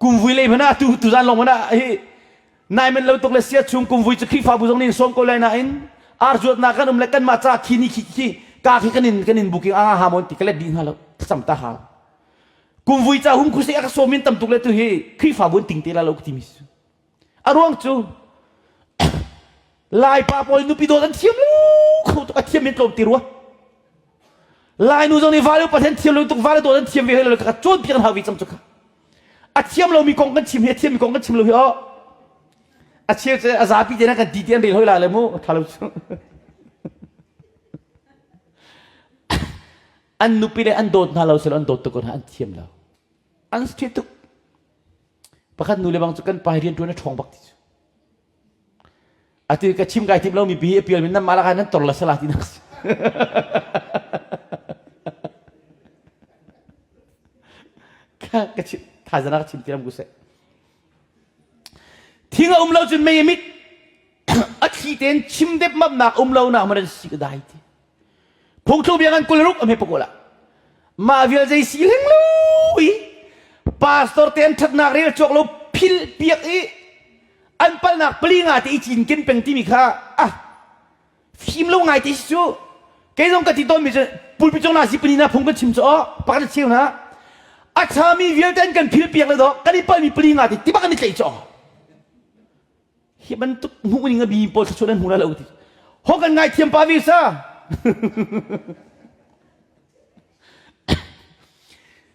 kumvui lei hmanh ah tu tuzan lawng hmanh ah hi Nai men lo tuk le sia chung kumvui cu Khrihfabu zong nih sawm ko lai nain arzuatnak kan um le kanmah ca khi ni khi khi ka khi kan in kan in booking a ha mon ti ka let dih hna lo sam ta hau kumvui ca hum khuse a ka sawm in tam tuk le tu hi Khrihfabu an ting te la lo ka ti mi su a ruang cu Lai pa pawl nupi dawt an thiam lo kho tuk a thiam in tlawm ti rua Lai nu zong nih vale pathian thiam lo tuk vale dawt an thiam ve lo ka cawnpiak an hau vi cang cu kha a thiam lomi kong kan chim hi a thiammi kong kan chim lo hi aw a cheu cu a zapi te na kan ti ti an rel hoi la le mu tha lo cu an nupi le an dawt hna lo selo an dawt tuk hna an thiam lo an strict tuk pakhat nu le bang cu kan pa rian tuan a ṭhawng bak ti cu Atu ka chim kai tim lomi pi hi a pial min nan mah lakah nan tor la sala ti nak si. Ka ka chim thazana ka chim tiram ku se. Thing a um lo cun mei a mit a thli ten chim dep map nak um lo nak man si ka dai ti. Phungthluk bia ngan 26 a hme pakul ah mah vial zei si hleng lo i pastor te an ṭhatnak rel cawk lo phil piak i an palnak pali nga te i cinken peng timi kha ah fim lo ngai te si cu kei zong ka ti tawnmi cu pulpit cung na si pani na phung kan chim cu aw pakhat cheu na a ṭhami vialte an kan phil piak le dawh kan i palmi pali nga te tibak an i tlaih cu aw hi bantuk hmuh ning a bi pawl thluachuah nan hmu lai lo ti ho kan ngaithiam pa vi sa.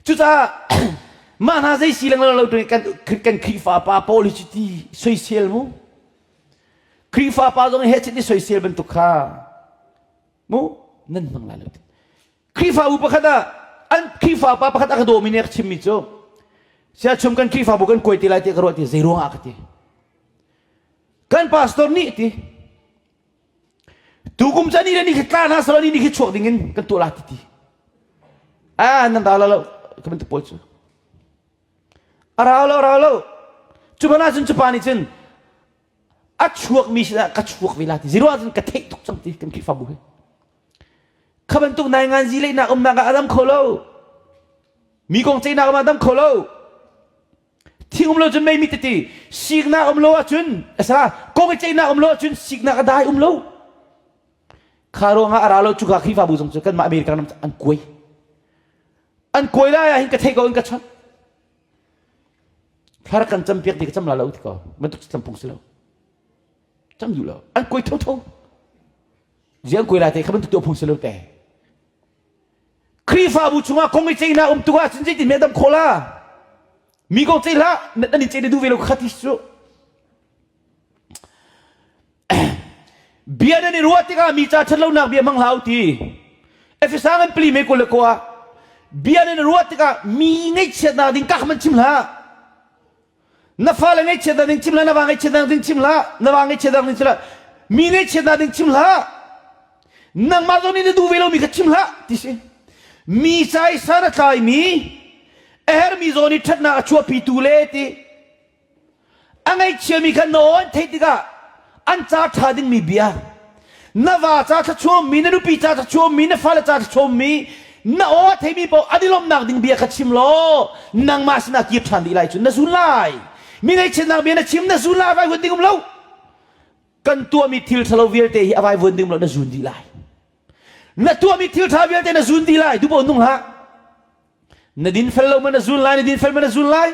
Cucaah mah hna zei si lengmang lo kan kan Khrihfa pa pawl hi cuti soisel mu. Khrihfa pa zong he chiti soisel bantuk kha mu nan hmang lai lo. Khrihfabu pakhat ah an Khrihfa pa pakhat a ka dawmi nih a ka chimmi cu siachum kan Khrihfabu kan kuai ti lai ti ka ruah ti zei ruang ah ka ti. Kan pastor nih ti Tukum cu ni le ni khi tla hna selaw ni ni khi chuak ding in kan tuah la ti ti. Ah nan ra lo lo ka bantuk pawl cu. A rau lo rau lo. Cu ban ahcun cu pa nih cun a chuak mi sinah ka chuak ve la ti. Zero ahcun ka theih tuk cang ti kan Khrihfabu hi. Kha bantuk nai ngan zi leihnak umnak ah a dam kho lo. Mi kong ceihnak um ah a dam kho lo. Thing um lo cun mei mit ti siknak um lo ahcun asa kong i ceihnak um lo ahcun siknak a dai um lo. Kha ruangah a ra lo cuka Khrihfabu zong cu kanmah America ram an kuai. An kuai lai ah hin ka theih ko in ka chawnh. Thlar kan cam piak ti ka cam la lo ti ko. Bantuk cam phung si lo. Cam duh lo. An kuai tho tho. Ziang kuai lai te kha bantuk tuah phung si lo te. Khrihfabu chungah kong i ceihnak um tuk ahcun zeitin meh dam khawh la? Mi kong ceih hlah, nan in ceih na duh ve lo kha ti cu. Bia nan i ruah tikah mi ca ṭhatlonak bia hmang hlah u ti. Efesa ngan pali me kul le kua. Bia nan i ruah tikah mi ngaihchiatnak ding ka man chim hlah. Na fale ngaihchiatnak ding chim hlah, na va ngaihchiatnak ding chim hlah, na va ngaihchiatnak ding chim hlah, mi ngaihchiatnak ding chim hlah. Nangmah zong nih na duh ve lomi kha chim hlah ti si. Mi ca i san a tlaimi, a hermi zawn i ṭhatnak a chuahpitu le ti. A ngaihchiami kha na aw an theih tikah an ca ṭha dingmi bia na va ca thluachuammi na nupi ca thluachuammi na fale ca thluachuammi na aw a theimi paoh an i lawmhnak ding bia kha chim law nangmah sinah kir ṭhan dih lai cun na zun lai mi ngaihchiatnak bia na chim na zun lai a vaivuan ding um lo kan tuahmi thil ṭhalo vialte hi a vaivuan ding um lo na zun dih lai na tuahmi thil ṭha vialte na zun dih lai duhpaoh nung hlah na din fel lo ma na zun lai na din fel ma na zun lai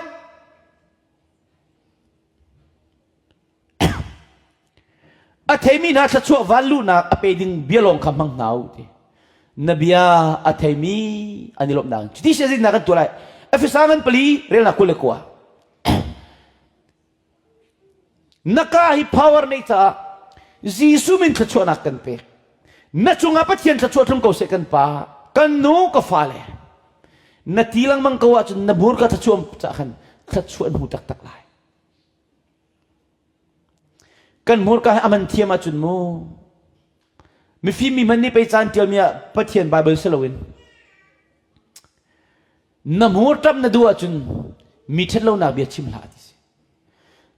A theimi hna thluachuah vanluhnak a pe ding bia lawng kha hmang hna u ti. Na bia a theimi an i lawmhnak. Cuti si zeitindah kan tuah lai? Efesa ngan pali relnak 29. Na ka hi power nei caah Jesuh min thluachuahnak kan pek. Na cungah Pathian thluachuah tlung ko seh kan pa, kan nu ka fale. Na ti lengmang ko ahcun na hmurka thluachuah cah khan thluachuah an hmu taktak lai. Kan hmurka hi a man thiam ahcun mu mifim mi hmanh nih pei caan ṭialmi ah Pathian Baibal si loin na hmur ṭap na duh ahcun mi ṭhatlonak bia chim hlah ti si.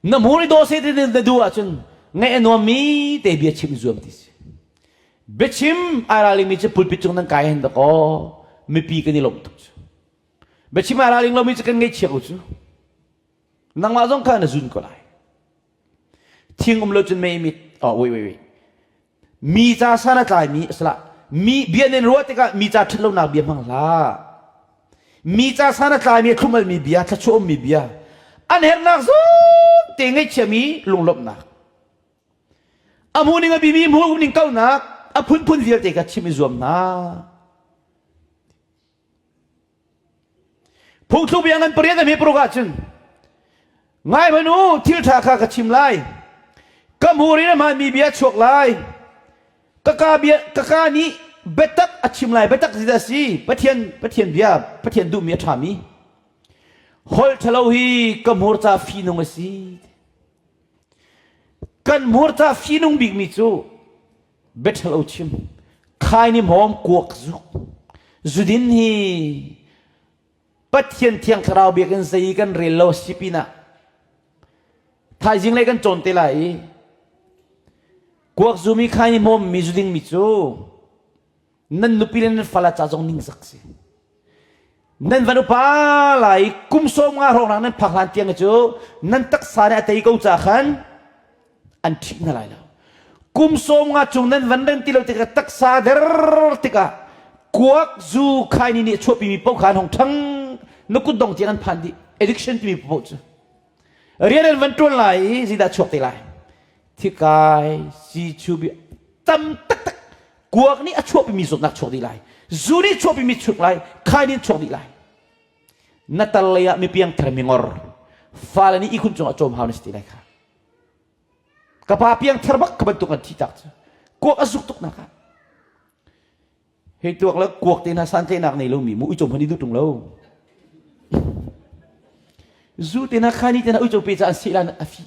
Na hmur i daw seh ti na duh ahcun ngaih a nuammi te bia chim i zuam ti si. Biachim ai ralingmi cu pulpit cung nan kai hen dakaw mipi kan i lawmh tuk cu. Biachim ai raling lomi cu kan ngaihchia ko cu. Nangmah zong kha na zun ko lai. Thing um lo cun mei mit oh wait wait wait. Mi ca san a tlaimi asala mi bia nen ruah tikah mi ca ṭhat lonak bia hmang hlah. Mi ca san a tlaimi a thlumalmi bia thluachuah ummi bia an hernak zong te ngaihchiami lunglawmhnak. A hmu ning a bimi hmu ning kaunak a phunphun vialte kha chim i zuam hna. Phungthluk bia ngan pariat a hme paruk ahcun ngai hmanh u thil ṭha kha ka chim lai ka hmur in a hmaanmi bia a chuak lai ka ka bia ka ka nih biatak a chim lai biatak zeidah a si Pathian Pathian bia Pathian duhmi a ṭhami holh ṭhalo hi ka hmur ca fihnung a si kan hmur ca fihnung bikmi cu biaṭhalo chim khaini hmawm kuak zuk zudin hi Pathian thiang thlarau biakinn zei kan rel lo si pinah thaizing lei kan cawn te lai i kuak zumi khaini hmawm mi zuding mi cu nan nupi le nan fala ca zong ningzak si nan van upa lai kum sawm nga hrawng nan phak hlan tiang cu nan taksa nih a tei ko ca khan an ṭhih hna lai lo kum 50 chung nan van rem ti lo tikah taksa der tikah kuak zu khaini nih chuahpimi paoh kha an hong ṭhang na kut dong tiang an phan dih addiction timi paoh cu rian an van ṭuan lai i zeidah chuak te lai thikai si bi tam taktak kuak nih a chuahpimi zawtnak chuak dih lai zu nih chuahpimi chuak lai khaini chuak dih lai. Na tar lei ah mi piangthar mi ngor. Fale nih ihkhun cungah cawm hau na si ti lai kha. Ka pa piangthar bak ka bantuk an thi tak cu. Kuak a zuk tuk nak ah. Hei tuak le kuak te hna santlaihnak nei lomi mu uico hmanh i duh ṭung lo. Zu te hna khani te hna uico pe ca an seh lan a fi.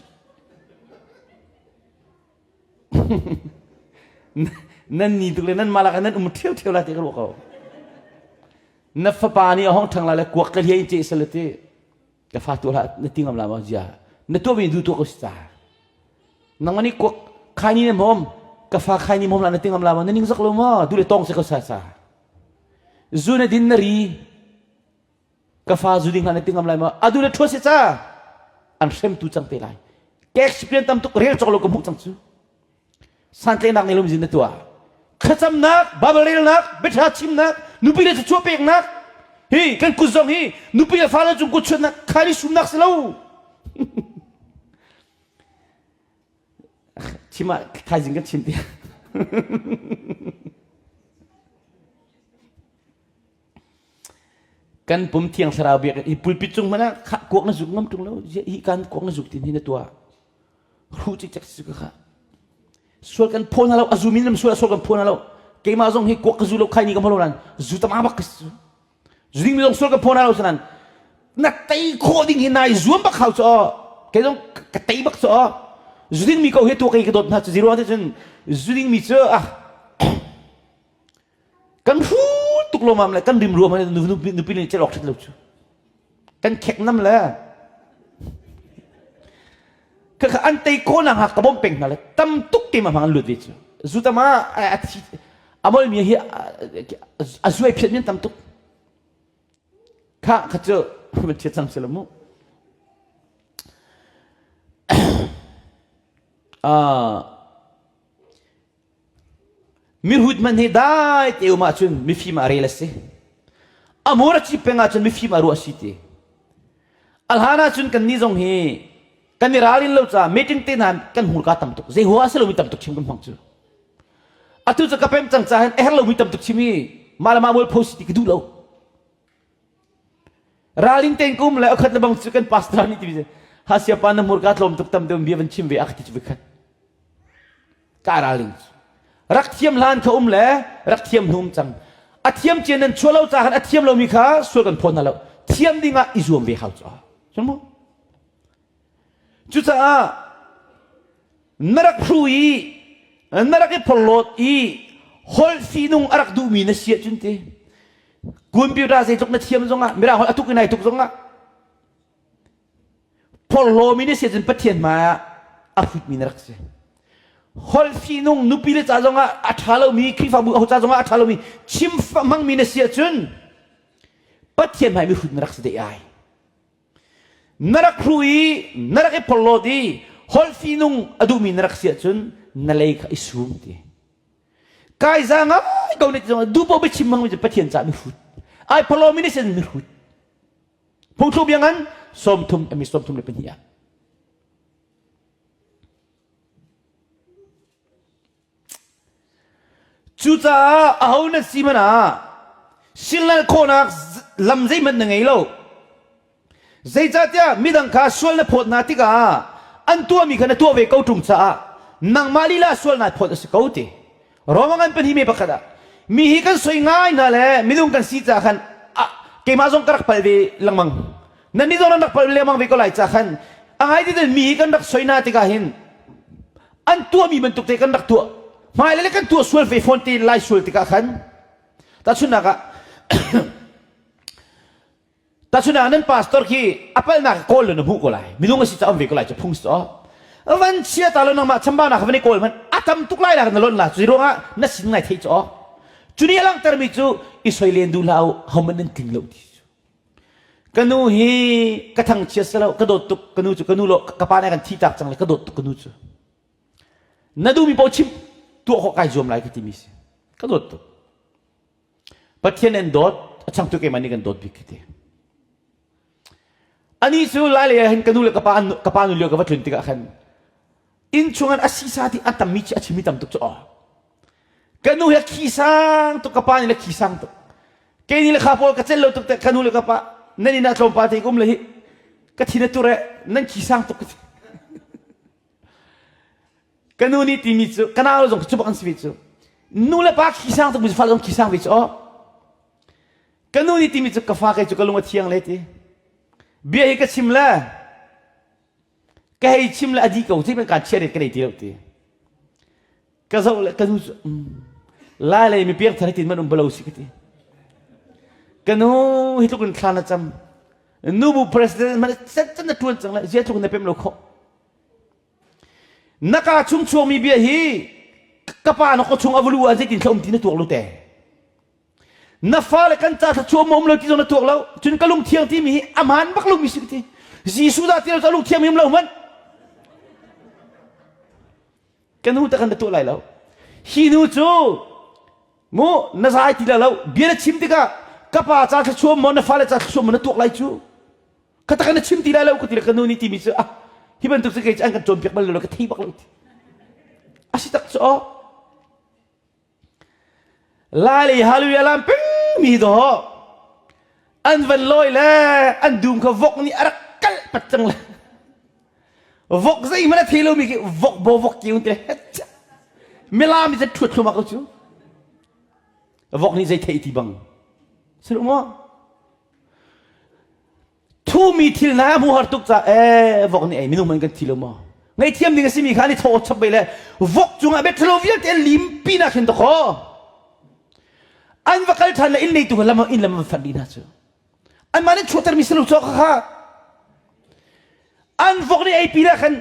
Nan ni tuk le nan malak nan um ṭheu ṭheu la te ka ruah ko. Na fapa nih a hong ṭhang la le kuak ka hliai in ce sal ti. Ka fa tu hlah na ti ngam la ma zia. Na tuah mi du tuah ko si ca. Nangmah nih kuak khaini na hmawm ka fa khaini hmawm la na ti ngam la ma na ning zak lo ma du le tong se ko sa sa. Zu na din na ri ka fa zu ding hlah na ti ngam lai ma adu le thua se ca an hrem tu cang te lai. Ka experience tam tuk rel cawk lo ka hmuh cang cu. Santlenak nih lungzin na tuah. Thlacamnak, Bible relnak, biaṭha chimnak, nupi le thluachuah peknak, hi kan kut zong hi nupi le fale cung kut chuannak khali sumnak si lo. Chim ah thaizing kan chim ti. Kan pum thiang thlarau biak hi pulpit cung hmanh ah kuak na zuk ngam ṭung lo. Hi kan kuak na zuk tin hi na tuah. Hru cikcek si ka kha. Sual kan phaw hna lo, a zu min lam sual sual kan phaw hna lo. Keimah zong hi kuak ka zu lo, khai ni ka hmu lo nan zu tam bak ka si. Zu ding mi zong sual kan phaw hna lo sanan na tei khawh ding hi nai zuam bak hau cu kei zong ka tei bak cu zu ding mi ko hi tu kei ka dawt hna cu zero te cun zu ding mi cu ah kan hru tuk lo mam le kan rim ruam nupi nih cel awk ṭhat lo cu kan khek nam le ka an tei ko na ka bom peng hna le tam tuk ke ma hmang an lut ve cu zu tama a thi amol mi hi a zuai phiat min tam tuk kha kha cu man chia cang si lo mu Mihrut hmanh hi dai te um ahcun mifim ah rel a si. A mur a cip peng ahcun mifim ah ruah a si ti. A hlan ahcun kan nih zong hi kan i ralrin lo caah meeting te hna kan hmurka tam tuk. Zei hua a si lomi tam tuk chim kan hmang cu. Atu cu ka pem cang caah hin a herh lomi tam tuk chim hi mah le mah mualpho si ti ka duh lo. Ralring tein ka um le a khat le bang cu kan pastor nih ti hasia pa na hmurka tlawm tuk tam deuh bia van chim ve a ka ti cu khat. Ka ralring cu. Rak thiam hlan kha um le rak thiam hnu um cang. A thiam cia nan chuah lo ca khan a thiam lomi kha sual kan phawn hna lo. Thiam ding ah i zuam ve hau cu. Cun mu. Cucaah na rak hru i na rak i phorhlawt i holh fihnung a rak duhmi na si ahcun ti computer zeitluk na thiam zongah mirang holh a tuk in ai tuk zongah phorhlawmi na si ahcun Pathian hmai ah a hrutmi na rak si holh fihnung nupi le ca zongah a ṭha lomi Khrihfabu aho ca zongah a ṭha lomi chim hmangmi na si ahcun Pathian hmai mihrut na rak si deh ai Na rak hru i na rak i phorhlawt i holh fihnung a duhmi na rak si ahcun na lei kha i sum ti. Kai za ngai ko ne ti zong duh paoh biachim hmangmi cu Pathian caah mihrut. Ai phorhlawmi nih sin mihrut. Phungthluk bia ngan 30 emi 32 ah. Cucaah aho na si hmanh ah silnal khawhnak lam zeihmanh na ngei lo. Zeicahtiah midang kha sual na phawt hna tikah an tuahmi kha na tuah ve ko ṭung caah nangmah lila sual naa phawt a si ko ti. Roma ngan pahnih me pakhat ah mi hi kan soi ngai hna le minung kan si caah khan keimah zong ka rak palh ve lengmang. Nannih zong nan rak palh lengmang ve ko lai caah khan a ngai ti mi hi kan rak soi hna tikah hin an tuahmi bantuk te kan rak tuah hmailei le kan tuah sual ve fawn te lai sual tikah khan tahchunhnak ah tahchunhnak ah nan pastor khi a palhnak kawl lo na hmuh ko lai minung a si ca um ve ko lai cu phung si van chia ta lo nangmah chambaunak van i kawl hmanh a tam tuk lai la na lon la cu ruangah na sin ngai thei cu cu nih a langhtermi cu i soi len duh hlah u homan nan tling lo ti Ka nu hi ka thangchiat si lo, ka dawt tuk ka nu cu ka nu lo ka pa nih kan thih tak cang le ka dawt tuk ka nu cu. Na duhmi paoh chim tuah khawh kai zuam lai ka timi si. Ka dawt tuk. Pathian an dawt, a changtu keimah nih kan dawt bik ka ti. Ani cu lai lei ah hin ka nu le ka pa ka pa nu lio ka va tlun tikah khan inn chung an a sisa ti a tammi a chimmi tam tuk cu aw. Ka nu hi a khi sang tuk ka pa nih le khi sang tuk. Kei nih le kha pawl ka cel lo tuk te ka nu le ka pa. Nan inn ah tlawmpal te ka um le hi ka thin a tur eh nan khi sang tuk ka ti. Ka nu nih timi cu ka nau zong cu bak an si ve cu. Nu le pa khi sang tuk mi fa zong khi sang ve cu aw. Ka nu nih timi cu ka fa kei cu ka lung a thiang le ti. Bia hi ka chim le ka hei chim le a di ko ti kan chia ka nei ti lo ti. Ka zoh le ka nu cu lai lei mi piang thar tin man um balo si ka ti. Ka nu hi tluk in thla na cam. Nu bu president man set chan na tuan cang le zia tluk na pem lo kho. Na ka chung chuangmi bia hi ka pa na ko chung avulu ah zeitin thla um ti na tuak lo te. Na fale kan ca thla um lo ti zong na tuak lo. Cun ka lung thiang timi hi aman bak lo mi si ti. Jesuh dah ti lo lung thiang mi um lo man. Ka nu ta kan na tuah lai lo. Hi nu cu mu na zai ti lo bia na chim tikah ka pa ca thla maw na fale ca thla maw na tuak lai cu. Ka tak na chim ti lai lo ka ti le ka nu nih timi cu ah hi bantuk cu kei cu an kan cawnpiak bal lo ka thei bak lo ti. A si tak cu aw. Lai lei hallelujah lam ping mi dawh an van lawi le an dum kha vok nih a rak kalh pat cang le vok zeihmanh a thei lomi khi vok bo vok kiu te milam i ṭhuat thlumak ko cu vok nih zei thei ti bang si lo maw Thumi thil hna hmu har tuk ca ee vok nih ei minung man kan thi lo maw? Ngaihthiam ding a simi kha an i thaw chap ve le vok cungah biathalo vialte an lim pinak hin dakaw. An va kal ṭhan le inn neitu lam inn lam an fanh dih hna cu. Anmah nih chuahtermi si lo cawk kha. An vok nih ei pi le khan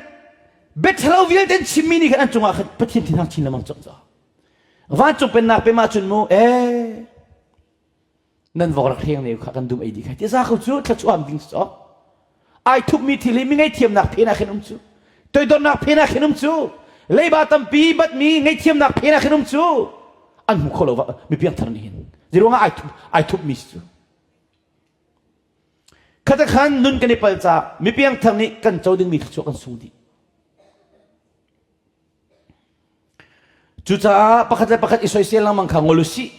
biathalo vialte an chimmi nih khan an cungah khan Pathian thinhang chin lengmang cawk ca. Vancung pennak pe ma cun mu ee nan vok rak hreng ne kha kan dum ei dih kha ti za ko cu thluachuah ding cu ai thupmi thil hi mi ngaihthiamnak phen ah khin um cu toidornak phen ah khin um cu leiba tampi batmi ngaihthiamnak phen ah khin um cu an hmu kho lo mi piangthar nih hin ziruangah ai thup ai thupmi si cu khata khan nun kan i pal ca mi piangthar nih kan co dingmi thluachuah kan sung dih Cucaah pakhat le pakhat i soisel lengmang kha ngol u sih.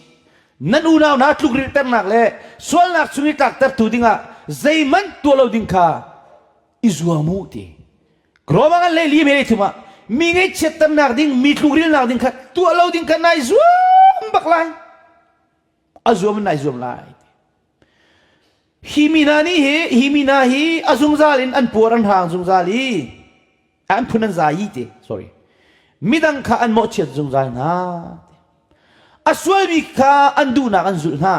Nan unau hna tlukrilhternak le sualnak chung i tlaktertu dingah zeihmanh tuah lo ding kha i zuam u ti. Roma ngan le li me thum ah mi ngaihchiatternak ding, mi tlukrilnak ding kha tuah lo ding kha nai zuam bak lai. A zuam in nai zuam lai. Hi mi hna nih hi hi mi hna hi a zungzal in an puar an hrang zungzal i an phun an zai ti sorry midang kha an mawhchiat zungzal hna a sualmi kha an duhnak an zulh hna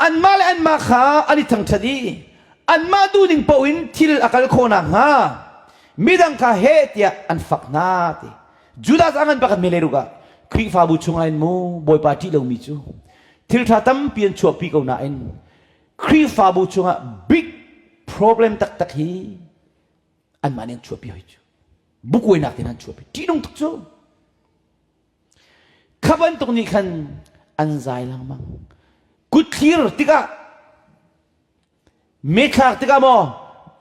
anmah le anmah kha an i thangṭhat i anmah duhning paoh in thil a kal khawh nakhnga midang kha heh tiah an fak hna ti Judas a ngan pakhat mele ruk ah Khrihfabu chungah in mu Bawipa ṭih lomi cu thil ṭha tampi an chuahpi ko nain Khrihfabu chungah big problem taktak hi anmah nih an chuahpi hoi cu. Bukuainak te an chuahpi. Ṭihnung tuk cu. Kha bantuk nih khan an zai lengmang. Kutthlir tikah me thlak tikah maw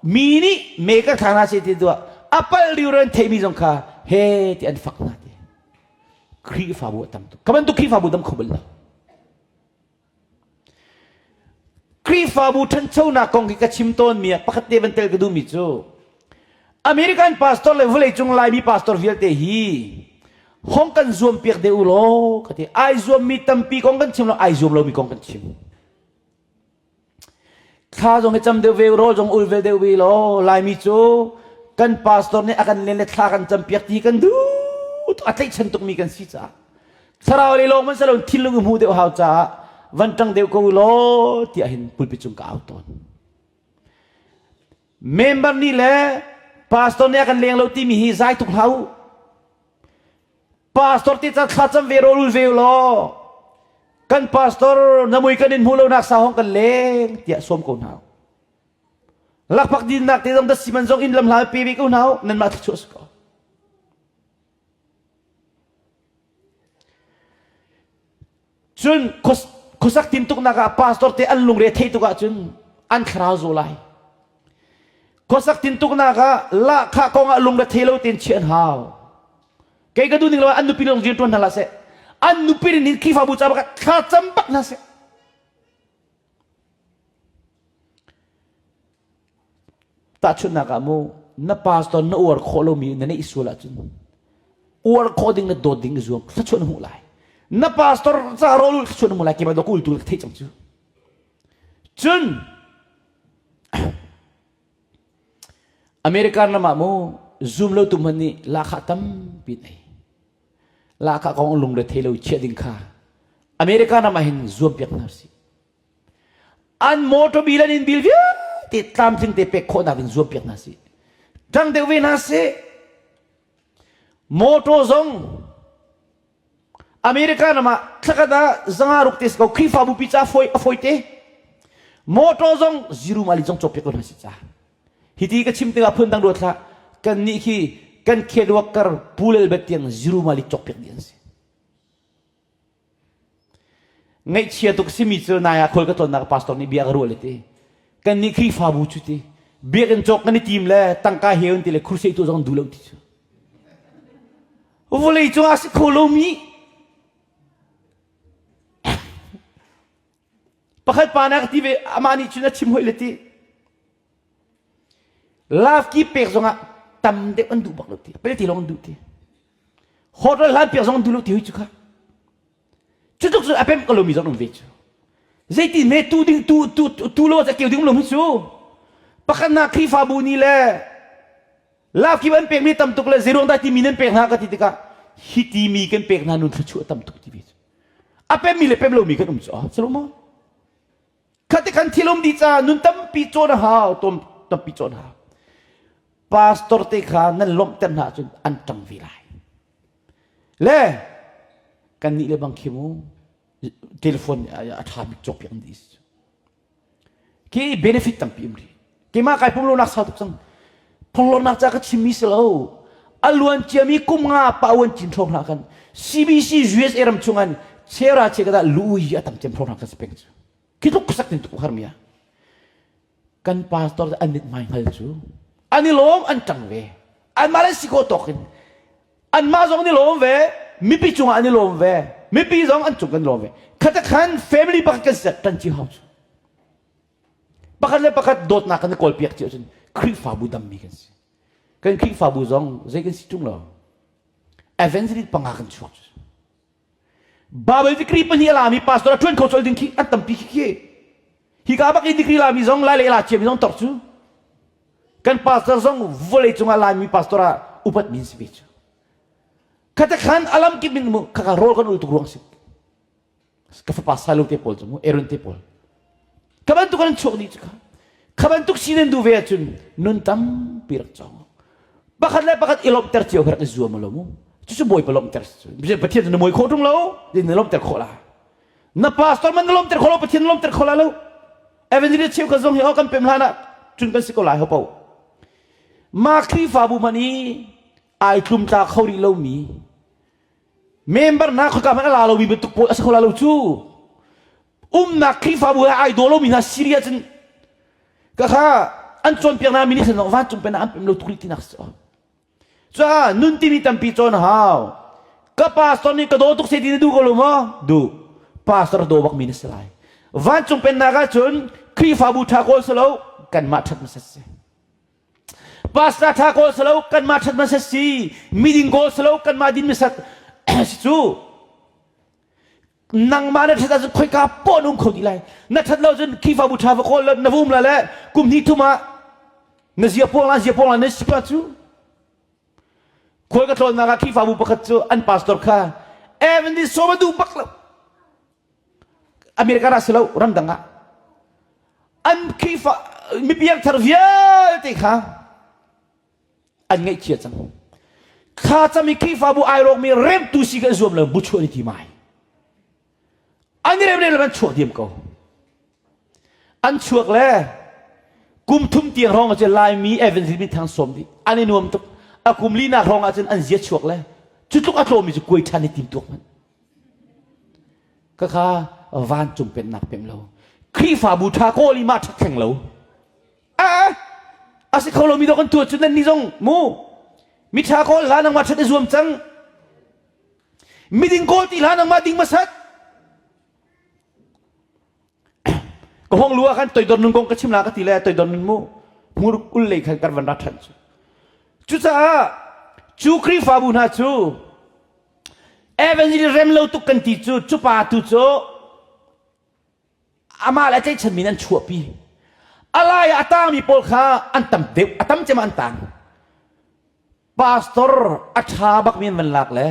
mi nih me ka thlak hna seh ti tuah a palh riu an theihmi zong kha he ti an fak hna ti. Khrihfabu a tam tuk. Kha bantuk Khrihfabu dam kho bal lo. Khrihfabu ṭhanchonak kong hi ka chim tawnmi ah pakhat te van tel ka duhmi cu American pastor le vawleicung Laimi pastor vialte hi hong kan zuampiak deuh u law ka ti. Ai zuammi tampi kong kan chim lo, ai zuam lomi kong kan chim. Thla zong hi cam deuh ve rawl zong ul ve deuh ve law Laimi cu kan pastor nih a kan len le thla kan campiak ti kan duh a tlaihchan tukmi kan si caah thlarau lei lawng man salo thinlung i hmu deuh hau caah van ṭang deuh ko law tiah hin pulpit cung ka au tawn. Member nih le pastor nih a kan leng lo timi hi zai tuk hlah u. Pastor te ca thlacam ve rawl ul ve law kan pastor na mui kan in hmu lo nak sa hong kan leng tiah sawm ko hna. Lakphak dinnak te zong da siman zong in lam hla pe ve ko hna nan mah thluachuah si ko. Cun khuasak tintuknak ah pastor te an lungre theih tuk ahcun an thlarau zaw lai. Khuasak tintuknak ah lahkhah kong ah lungre thei lo tein chiah an hau. Kei ka duh ning lo an nupi lawng rian ṭuan hna hlah seh. An nupi nih Khrihfabu ca bak thla cam bak hna seh. Tahchunhnak ah mu na pastor na uar khawh lomi na neih sual ahcun uar khawh ding na dawt ding i zuam thluachuah na hmuh lai. Na pastor ca rawl ul thluachuah na hmuh lai keimah dawk ul tu ka theih cang cu. Cun American ram ah mu zum lo tu hmanh nih lahkhah tampi an ei. Lahkhah kong lungre thei lo chiah ding kha American ram ah hin zuam piak hna usih. An motor bil an in bil vialte tlamtling te pek khawhnak ding zuam piak hna sih. Ṭang deuh ve hna sih. Motor zong America ram ah thlakhat ah zanga ruk te si ko Khrihfabu pi ca fawi a fawi te. Motor zong ziru mali zong cawk piak ko hna sih ca. Hiti ka chim tikah phun dang ruat hlah. Kan nih khi kan khelwak kar pulel bet tiang ziru mali cawk piak dih an si. Ngaihchia tuk simi cu nai ah khual ka tlawnnak pastor nih bia ka ruah le ti. Kan nih Khrihfabu cu ti biakinn cawk kan i tim le tangka he un ti le crusade tu zong duh lo ti cu. Vawlei cung ah si kho lomi pakhat pa na ka ti ve amah nih cun a chim hoi le ti. Love ki pek zongah tam deuh an duh bak lo ti. Pelte lawng an duh ti. Hotel hlan piak zong an duh lo ti hoi cu kha. Cu tluk cun a pem ko lomi zong um ve cu. Zeiti me tu ding tu tu tu lo ca keu ding lo hi cu. Pakhat hna Khrihfabu nih le love ki an pekmi tam tuk le zeiruang dah timi nan pek hna ka ti tikah hi timi kan pek hna nun thluachuah tam tuk ti ve cu. A pemmi le pem lomi kan um cu. Ah, cu maw? Khati khan thil um dih caah nun tampi cawn a hau, tom tampi cawn a hau. Pastor te kha nan lawmhter hna ahcun an ṭang ve lai. Le kan nih le bang khi mu telephone a ṭha bik cawk piak dih khi benefit tampi um rih. Keimah kai pumlonak sau tuk cang. Phonglonak ca ka chimmi si lo. A luan ciami kum nga pa uan cin hrawng hna kan CBC USA ram chungan chera che kada lui a tam cem hrawng hna kan si peng cu. Khi tluk sak tin tuk har mi a. Kan pastor an mit mai hngal cu. An i lawm an ṭang ve. An mah le si ko tawk in. An mah zong an i lawm ve. Mipi cungah an i lawm ve. Mipi zong an cung kan lawm ve. Khata khan family pakhat kan si tan ci hau cu. Pakhat le pakhat dawtnak kan i kawlpiak cio cun Khrihfabu dammi kan si. Kan Khrihfabu zong zei kan si ṭung lo. Evangelist panga kan chuak cu. Bible degree pahnih a lami pastor a ṭuan kho colh ding khi an tampi khi khi. Hi ka bak i degree lami zong lai le la ciami zong tor cu. Kan pastor zong vawlei cungah Laimi pastor ah upat min si ve cu. Khata khan alam kip in mu khaka rawl kan ul tuk ruang si. Ka fapa Silo te pawl cu mu Aaron te pawl. Ka bantuk an chuak dih cu kha. Kha bantuk si nan duh ve ahcun nun tampi rak cawng. Pakhat le pakhat i lawmhter cio rak i zuam lo mu. Cucu Bawipa lawmhter Pathian cu na mawi khawh ṭung lo, na lawmhter khawh la. Na pastor man na lawmhter khawh lo, Pathian na lawmhter khawh la lo. Evangelist cheukhat zong hi oh kan pem hlan ah cun kan si ko lai ho po. Ma Khrihfabu hmanh i ai tlumtla kho rih lomi member hna khoika hmanh a la lomi bantuk pawl a si kho la lo cu umnak Khrihfabu he ai daw lomi hna Syria cun ka kha an cawnpiak hna mi nih san vancung pen an pem lo tuk rih tinak si Caah nun timi tampi cawn a hau. Ka pastor nih ka daw tuk se ti na duh ko lo maw? Duh. Pastor daw bak mi na si lai. Vancung pennak ahcun Khrihfabu ṭha kawl si lo, kanmah ṭhat hmasat si. Pastor ṭha kawl si lo, kanmah ṭhat hmasat si. Miding kawl si lo, kanmah din hmasat si cu. Nangmah na ṭhat ahcun khoika poah na um kho dih lai. Na ṭhat lo cun Khrihfabu ṭha va kawl la na va um la le kum hnih thum ah na zia puang la zia puang la na si pa cu. Khual ka tlawnnak ah Khrihfabu pakhat cu an pastor kha Evan nih sawm a duh bak lo. America ah si lo ramdang ah. An Khrihfa mipiang thar vialte kha an ngaihchia cang. Thlacam i Khrihfabu ai rawkmi remtu si kan zuam lo bu chuah ni ti mai. An i rem rem an chuak diam ko. An chuak le kum thum tiang hrawng ah cun Laimi Evangelist min thang sawm dih. An i nuam tuk. A kum linak hrawng ah cun an zia chuak le cu tluk a tlawmmi cu kuai ṭhan i tim tuak hmanh. Khakha vancung pennak pem lo. Khrihfabu ṭha kawl i mah ṭhat theng lo. A a si kho lomi dawh kan tuah cu nan nih zong mu mi ṭha kawl hlah nangmah ṭhat i zuam cang. Miding kawl ti hlah nangmah ding hmasat. Ka hong lu ah khan toidor nun kong ka chim la ka ti le toidor nun mu. Hmur kul lei khan kan van ra ṭhan cu. Cucaah cu Khrihfabu hna cu Evangelist rem lo tuk kan ti cu cu pa tu cu amah le a tlaihchanmi in an chuahpi. A lai ah a tangmi pawl kha an tam deuh, a tam cem ah an tang. Pastor a ṭha bakmi an van lak le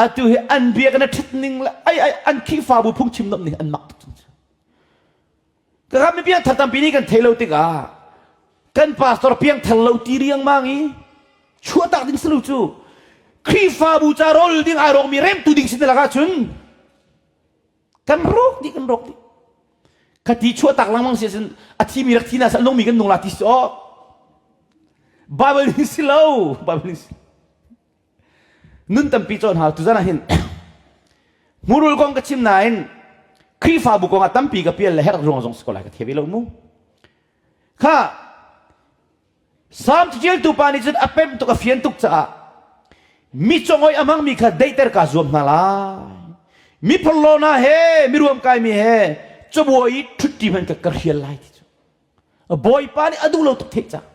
atu hi an biakinn a ṭhat ning le ai ai an Khrihfabu phungchim nomh ning an mak tuk cang. Ka ram mi piangthar tampi nih kan thei lo tikah kan pastor piangthar lo ti riangmang i chuahtak ding si lo cu Khrihfabu ca rawl ding ai rawkmi remtu ding si te lakah cun kan rawk dih kan rawk dih khati chuahtak lengmang si ahcun a thimi rak thi na sa nungmi kan nung la ti si aw Bible ning si lo Bible ning si Nun tampi cawn hau tuzan ah hin murul kong ka chim nain Khrihfabu kong ah tampi ka pial le herh ruang zong si ko lai ka thei ve lo mu. Kha Salm caṭialtu pa nih cun a pemh tuk a fian tuk caah mi congoi a hmangmi kha daihter kaa zuam hna lai. Mi phorhlaw hna he mi ruamkaimi he cabuai i ṭhutṭi hmanh ka ka hrial lai ti cu. Bawipa nih a duh lo tuk theih cang.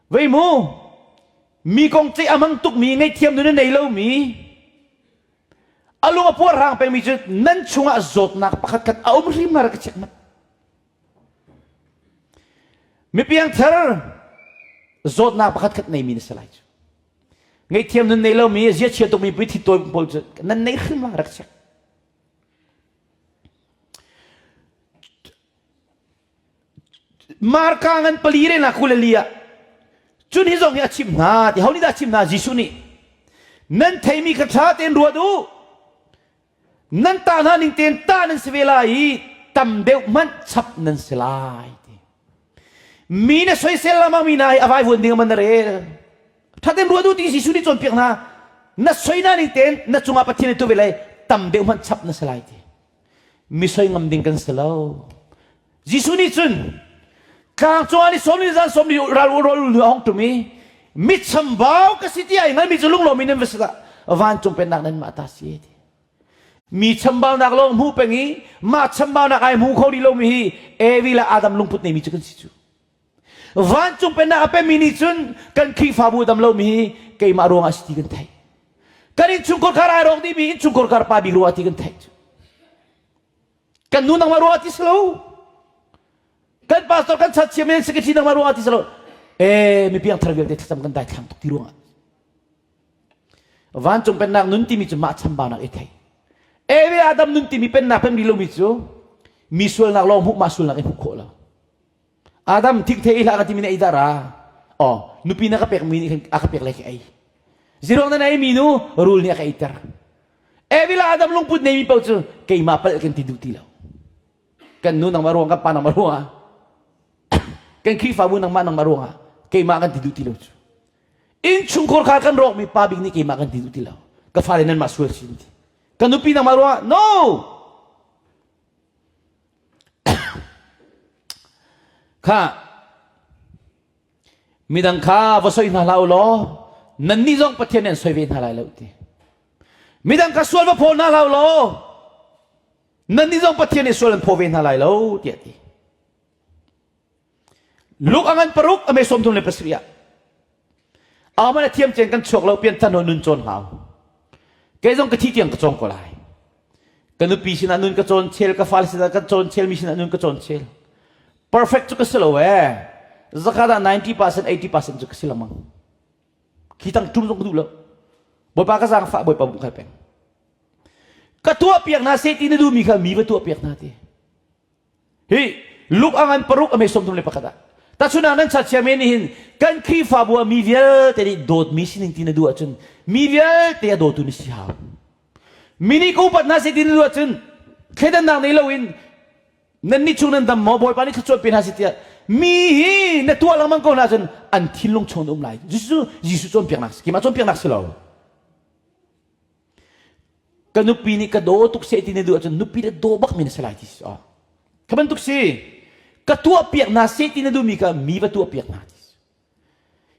Vei mu, mi kong ceih a hmang tukmi ngaihthiam nun a nei lomi a lung a puarhrang pengmi cu nan chungah zawtnak pakhatkhat a um hrim ma ka check mat. Mi piangthar zawtnak pakhatkhat neimi na si lai cu. Ngaihthiam nun nei lomi ziachia tukmi pui thi tawi pawl cu nan nei hrim ma rak check. Marka ngan pali re na kulali ah cun hi zong hi a chimh hna ti ho nih dah a chimh hna Jesuh nih nan theimi kha ṭha tein ruat u nan ta hna ning tein ta nan si ve lai i tam deuh hmanh chap nan si lai ti mi na soisel lama mi na hi a vaivuan ding man na rel ṭha tein ruat u ti Jesuh nih cawnpiak hna na soi na ning tein na cungah Pathian nih tu ve lai tam deuh hmanh chap na si lai ti mi soi ngam ding kan si lo Jesuh nih cun tlang cungah ni sawm ni zan sawm ni ral rawl a hong tum i mi chambau ka si ti ai ngan mi cu lunglawm in nan va si dah vancung pennak nan mah ta si ti mi chambaunak lawng hmu peng i mah chambaunak ai hmu kho rih lomi hi Evi le Adam lungput neimi cu kan si cu vancung pennak a pemi nih cun kan Khrihfabu dam lomi hi keimah ruangah si ti kan theih kan innchungkhar khar ai rawk dihmi innchungkhar khar pa bik ruangah ti kan theih cu kan nu nangmah ruangah ti si lo kan pastor kan chat chiam in secretary nangmah ruangah ti si lo eh mi piangthar vialte thlacam kan daithlang tuk ti ruangah vancung pennak nun timi cu mah chambaunak i thei Eve Adam nun timi pennak pen rih lomi cu mi sualnak lawng hmuh mah sualnak i hmuh khawh lo Adam thikthei ei hlah ka timi na ei dah ra. Oh, nupi na ka pek mi nih khan a ka pek le ka ei. Zirong na ei mi nu rul nih a ka eiter. Evila Adam lungput nei mi paoh cu keimah palh kan ti duh ti lo. Kan nu nangmah ruang kan pa nangmah ruangah kan Khrihfabu nangmah nangmah ruangah keimah kan ti duh ti lo cu. Innchungkhar kha kan rawk mi pa bik nih keimah kan ti duh ti lo. Ka fale nan mah sual sin ti. Ka nupi nangmah ruangah no. Kha midang kha va soi hna hlah u law nannih zong Pathian nih an soi ve hna lai lo ti. Midang kha sual va phaw hna hlah u law nannih zong Pathian nih sual an phaw ve hna lai lo tiah ti. Luke a ngan paruk a me 37 ah Aman a thiam cen kan chuak lo pian than nun cawn hau. Kei zong ka thi tiang ka cawng ko lai. Ka nupi sinah nun ka cawn chel, ka fale sinah kan cawn chel, mi sinah nun ka cawn chel. Perfect cu ka si lo ee. Zakhat ah 90% 80% cu ka si lengmang. Khi tang tum zong ka duh lo. Bawipa ka zaangfah, Bawipa bung kai peng. Ka tuah piak hna seh ti na duhmi kha mi va tuah piak hna ti. Hi Luke a ngan paruk a me 31 ah Tahchunah nan chat men nih hin kan Khrihfabu ah mi vialte nih dawtmi sining ti na duh ahcun mi vialte a dawtu na si hau. Mi nih ka upat hna seh ti na duh ahcun thleidannak nei loin nan nih chung nan dam maw Bawipa nih thluachuah pe hna seh tiah mi hi na tuah lengmang ko hna ahcun an thinlung chung na um lai. Jesuh Jesuh cawnpiaknak si. Keimah cawnpiaknak si lo. Ka nupi nih ka daw tuk seh ti na duh ahcun nupi le daw bak mi na si lai ti si. Kha bantuk si. Ka tuah piak hna seh ti na duhmi kha mi va tuah piak hna ti si.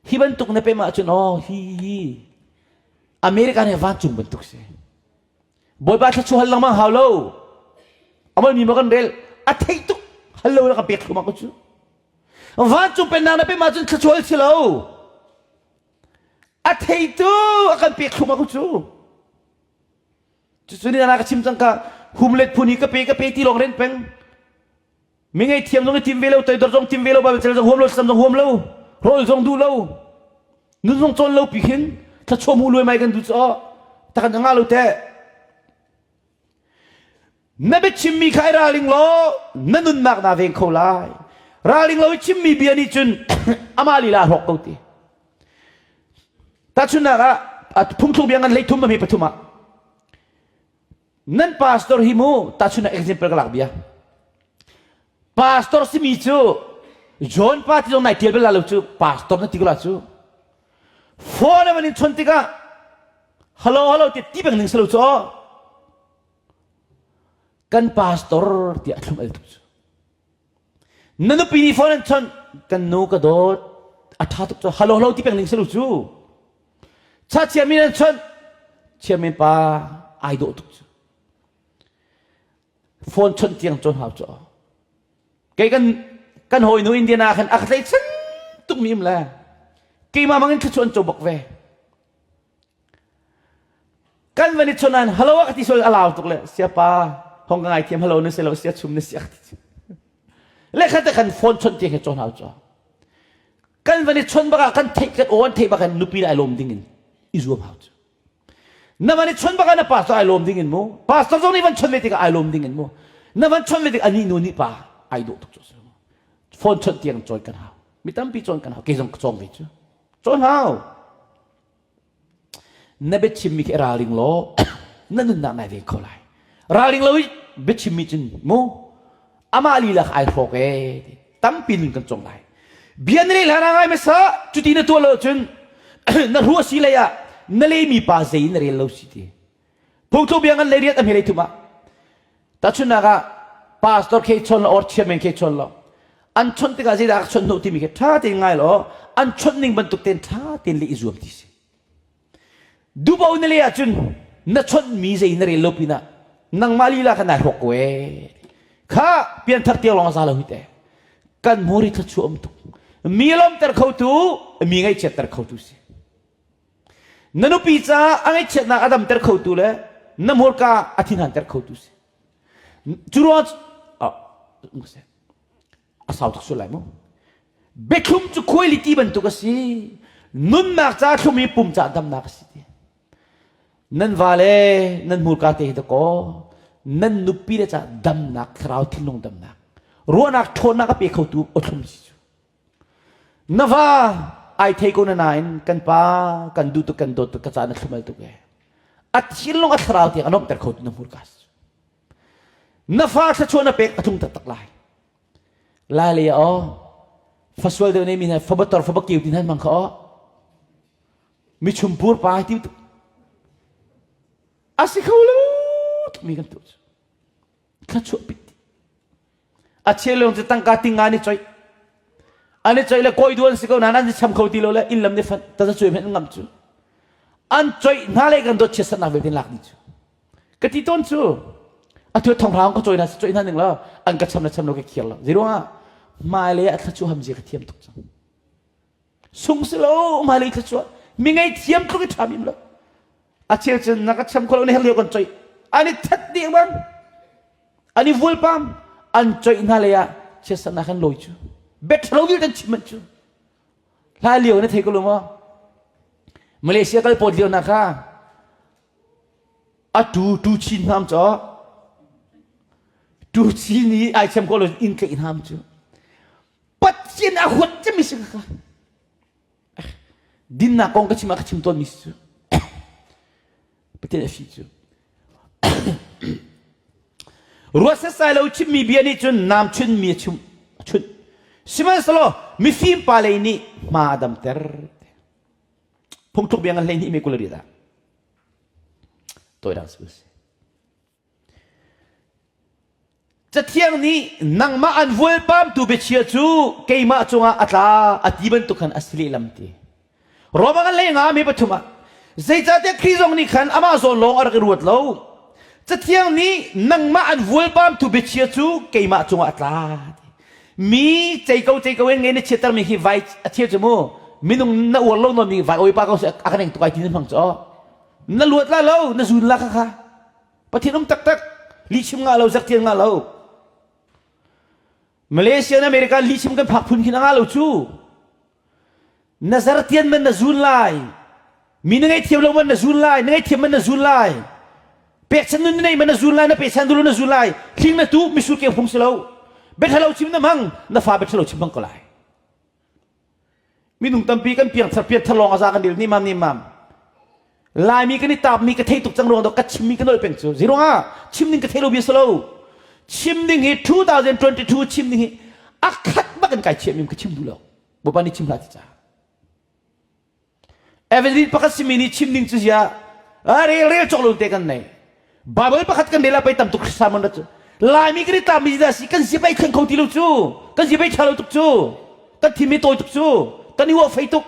Hi bantuk na pem ahcun oh hi hi America nih vancung bantuk si. Bawipa thluachuah hal lengmang hau lo. Amol mi ma kan rel a theih tuk hal lo na ka pek thluahmah ko cu. Vancung pennak na pem ahcun thluachuah si lo. A theitu a kan pek thlum aku cu. Cucu ni ka chim cang ka humlet phun hi ka pe ka pe ti lawng ren peng. Mi ngei thiam zong i tim ve lo, toidor zong tim ve lo, Bible zong huam lo, thlacam zong huam lo, rawl zong duh lo, nun zong cawn lo pi khin thluachuah mu luai mai kan duh cu takan nga lo te. Na biachimmi kha i ralring law na nunnak naa veng kho lai. Ralring lo i chimmi bia nih cun amah lila a hrawk ko ti. Tahchunhnak ah phungthluk bia ngan 13 a hme pathum ah nan pastor hi mu tahchunhnak example ka lak bia. Pastor simi cu John pa ti zong nai tial bal la lo cu pastor na ti ko la cu. Phone a van in chon tikah hello hello ti ti peng ning salo cu kan pastor tiah a thlum al tuk cu na nupi nih phone an chawnh kan nu ka dawt a ṭha tuk cu hello hello ti peng ning salo cu cha chairman an chawnh chairman pa ai dawh tuk cu phone chawnh tiang cawn hau cu kei kan kan hawinu Indiana khan a ka tlaihchan tuk mi um le keimah bangin thluachuah an co bak ve kan van i chon an hello a ka ti sual a lau tuk le siapa hong ka ngai thiam hello na si lo sia chum na si a ka ti le khat te kan phone chon ti he chon hau cho kan van i chon bak ah kan theih kan aw an theih bak in nupi le ai lawm ding in i zuam hau cu na van i chon bak ah na pastor ai lawm ding in mu pastor zong nih van chon ve tikah ai lawm ding in mu na van chon ve tik anih nu nih pa ai dawh tuk cu phone chon tiang cawn kan hau mi tampi cawn kan hau kei zong ka cawng ve cu cawn hau Na biachimmi khi ralring law na nunnak nai veng kho lai. Ralring lo i biachimmi cun mu amah lila kha ai hrawk ee tampi nun kan cong lai. Bia na leh hlan ah ngai hmasa cuti na tuah lo cun na hru a si lei ah na lehmi pa zei in na rel lo si ti. Phungthluk bia ngan lei riat a hme lei thum ah Tahchunhnak ah pastor khi chawn lo or chairman khi chawn lo. An chawnh tikah zeidah ka chawnh hnu timi khi ṭha tein ngai law an chawnh ning bantuk tein ṭha tein leh i zuam ti si. Dubo na leh ahcun na chawnhmi zei na rel lo pinah nangmah lila kha nai hrawk ko ee. Kha pianthar tiang lawng a za lo hi te. Kan hmur hi thluachuah um tuk. Mi lawmter khotu, mi ngaihchiatter khotu si. Na nupi caah a ngaihchiatnak a damter khotu le na hmurka a thinhanter khotu si. Cu ruang a sau tuk sual lai mu. Biathlum cu khuailiti bantuk a si. Nunnak ca thlum i pum ca damnak a si ti. Nan vale nan hmurka te hi dakaw nan nupi le ca damnak thlarau thinlung damnak ruahnak ṭhawnnak a pe khotu awthlum si cu. Na va ai thei ko na nain kan pa kan duh tuk kan dawt tuk ka ca na thlumal tuk e. A thinlung a thlarau tiang a lawmhter kho tu na hmurka Na fa thluachuah na pek a tlung taktak lai. Lai lei ah aw fasual deuh nei mi hna fabator fabakeu ti hna hmang kha aw mi chumpur pa ti a si kho lo mi kan tu thluachuah pit a cheu lawng cu tangka ting an i coih an i coih le kawi duan si ko nain an i cham kho ti lo le inn lam nih fan taza cuai hmanh ngam cu an coih hna le kan dawt chiatsannak vialte lak dih cu ka ti tawn cu atu thong hraung ka coih hna coih hna ning lo an ka cham le cham lo ka khiar lo zeiruangah hmailei ah thluachuah ham zia ka thiam tuk cang sung si lo hmailei thluachuah mi ngei thiam tluk i ṭha mim lo a cheu cun na ka cham kho lo ne lio kan coih an i that dih bang an i vulpam an coih hna lei ah chiatsernak kan lawi cu beṭhalo vialte an chim manh cu hla lio na thei ko lo maw Malaysia kal pawt lio na kha a tu tu chin hnam cho tu chin i ai chem ko lo in tleih hnam cu Pathian a huat cemi si kha dinnak kong ka chim ah ka chim tawnmi si cu Pathian a fi cu Ruat setsai lo chimmi bia nih cun nam chunmi a chum a chunh. Sihmanhsehlaw mifim pa lei nih hma a damter. Phungthluk bia ngan 12 me 28 ah. Toidang si. Cathiang nih nangmah an vualpamtu biachia cu keimah cungah a tla a ti bantuk khan a si lehlam ti. Roma kan lei nga mi pathum ah zeicahtiah Khrih zong nih khan amah zawn lawng a rak i ruat lo. Cathiang nih nangmah an vualpamtu biachia cu keimah cungah a tla. Mi cei ko cei ko in nge na chiatter mi hi vai a cheu cu mu minung na uar lo non mi vai oi pa ko se a kan eng tuk ai ti na hmang cu na luat la lo na zun la kha kha Pathian um taktak lihchim ngah lo zaktian ngah lo Malaysia and America lihchim kan phak phun khin a ngah lo cu na zartian man na zun lai mi na ngei thiam lo man na zun lai na ngei thiam man na zun lai pekchan nun na nei man na zun lai na pechan dulu na zun lai thling na tu misur ke phung si lo biathalo chim na hmang na fa biathalo chim hmang ko lai minung tampi kan piang thar pian thar lawng aza kan dil ni mam ni mam Laimi kan i taapmi ka thei tuk cang ruang ka chimmi ka nolh peng cu zeiruangah chim ding ka thei lo bia si lo chim ding hi 2022 chim ding hi a khat bak in kai chiahmi ka chim duh lo Bawipa nih chim hlah ti caah Evangelist pakhat simi nih chim ding cu zia rel rel cawk lo te kan nei Bible pakhat kan rel ah pei tam tuk sermon rat cu Laimi kan i taapmi dah si kan sia pei thleng kho ti lo cu kan sia pei ṭha lo tuk cu kan thim i tawi tuk cu kan i uah fei tuk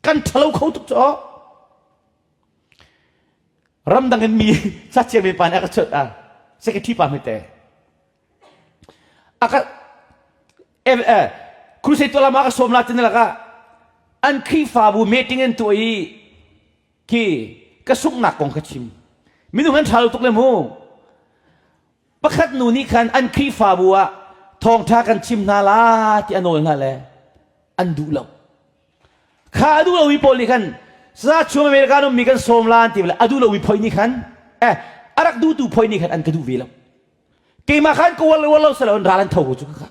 kan ṭhalo kho tuk cu ramdang in mi sachia mi pa nih a ka chawt a secretary pa hmete a ka eh crusade tuah lama ka sawm la tin laka an Khrihfabu meeting an tuah i khi ka sunghnak kong ka chim minung an ṭha lo tuk le mu Pakhat nu nih khan an Khrihfabu ah thawngṭha kan chim hna la ti a nawl hna le an duh lo. Kha a duh lomi pawl nih khan sa chung America ummi kan sawm la an ti le a duh lomi phoi nih khan eh a rak duhtu phoi nih khan an ka duh ve lo. Keimah khan ka uar lo uar lo silo ral an tho ko cu kha.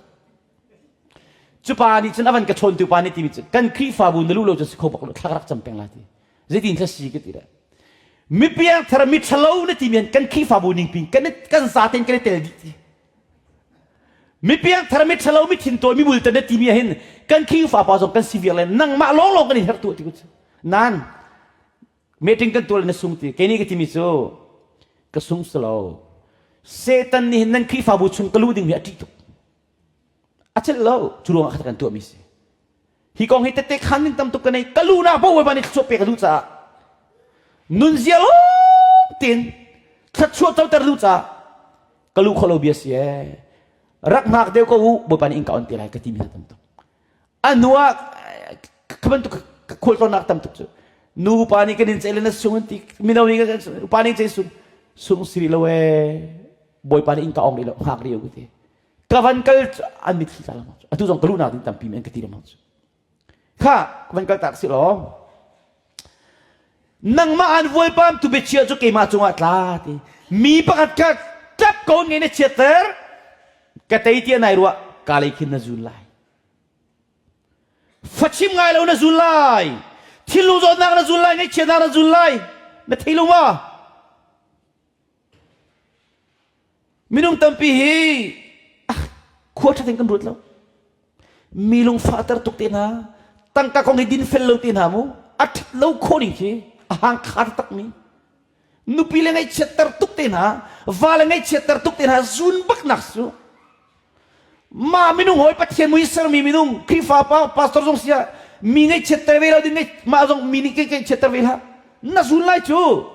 Cu pa nih cun a van ka chawntu pa nih timi cu kan Khrihfabu na luh lo cu si kho bak lo thla ka rak cam peng la ti. Zeitin thla si ka ti le. Mi piangthar mi ṭhalo na timi kan Khrihfabu ningpi kan kan zaten kan i tel dih ti. Mi piangthar mi ṭhalo mi thintawi mi bultan na timi ah hin kan Khrihfa pa zong kan si viar le nangmah lawnglawng kan in herh tu ti ku Nan meeting kan tuah le na sung ti kei nih ka timi cu ka sung si lo. Satan nih hin nan Khrihfabu chung ka luh ding hi a ṭih tuk. A celh lo cu ruangah kha kan tuahmi si. Hi kong hi tette khan ding tam tuk ka nei ka lunak paoh Bawipa nih thluachuah pek a duh caah nunzia lawng tein thluachuah coter duh caah ka lu kho lo bia si ee rak hngak deuh ko u Bawipa nih in ka on te lai ka timi hna tam tuk a hnu ah ka bantuk ka khualtlawnnak tam tuk cu nu pa nih kan in ceih le na sung an ti mino nih kan upa nih ceih sung sung si lo ee Bawipa nih in ka ong rih lo hngak rih u ka ti ka van kal an mitthli tla lengmang cu atu zong ka luhnak ding tampi men ka ti lengmang cu kha ka van kal tak si law nangmah an vualpam tu biachia cu keimah cungah tla ti mi pakhat kha tap ko nge na chiatter ka tei tia nai ruah ka lei khin na zun lai fachim ngai lo na zun lai thilnu zawtnak na zun lai ngaihchiatnak na zun lai na thei lo ma Minung tampi hi khua ṭha tein kan ruat lo. Mi lungfahter tuk te hna, tangka kong hi dinfel lo te hna mu, a ṭhat lo khawh ning khi a hang kha takmi. Nupi le ngaihchiatter tuk te hna, va le ngaihchiatter tuk te hna, zun bak nak cu. Mah minung hawi Pathian mui sermi minung Khrihfa pa pastor zong sia mi ngaihchiatter ve lo ding mah zong mi nih ngaihchiatter ve hlah. Na zun lai cu.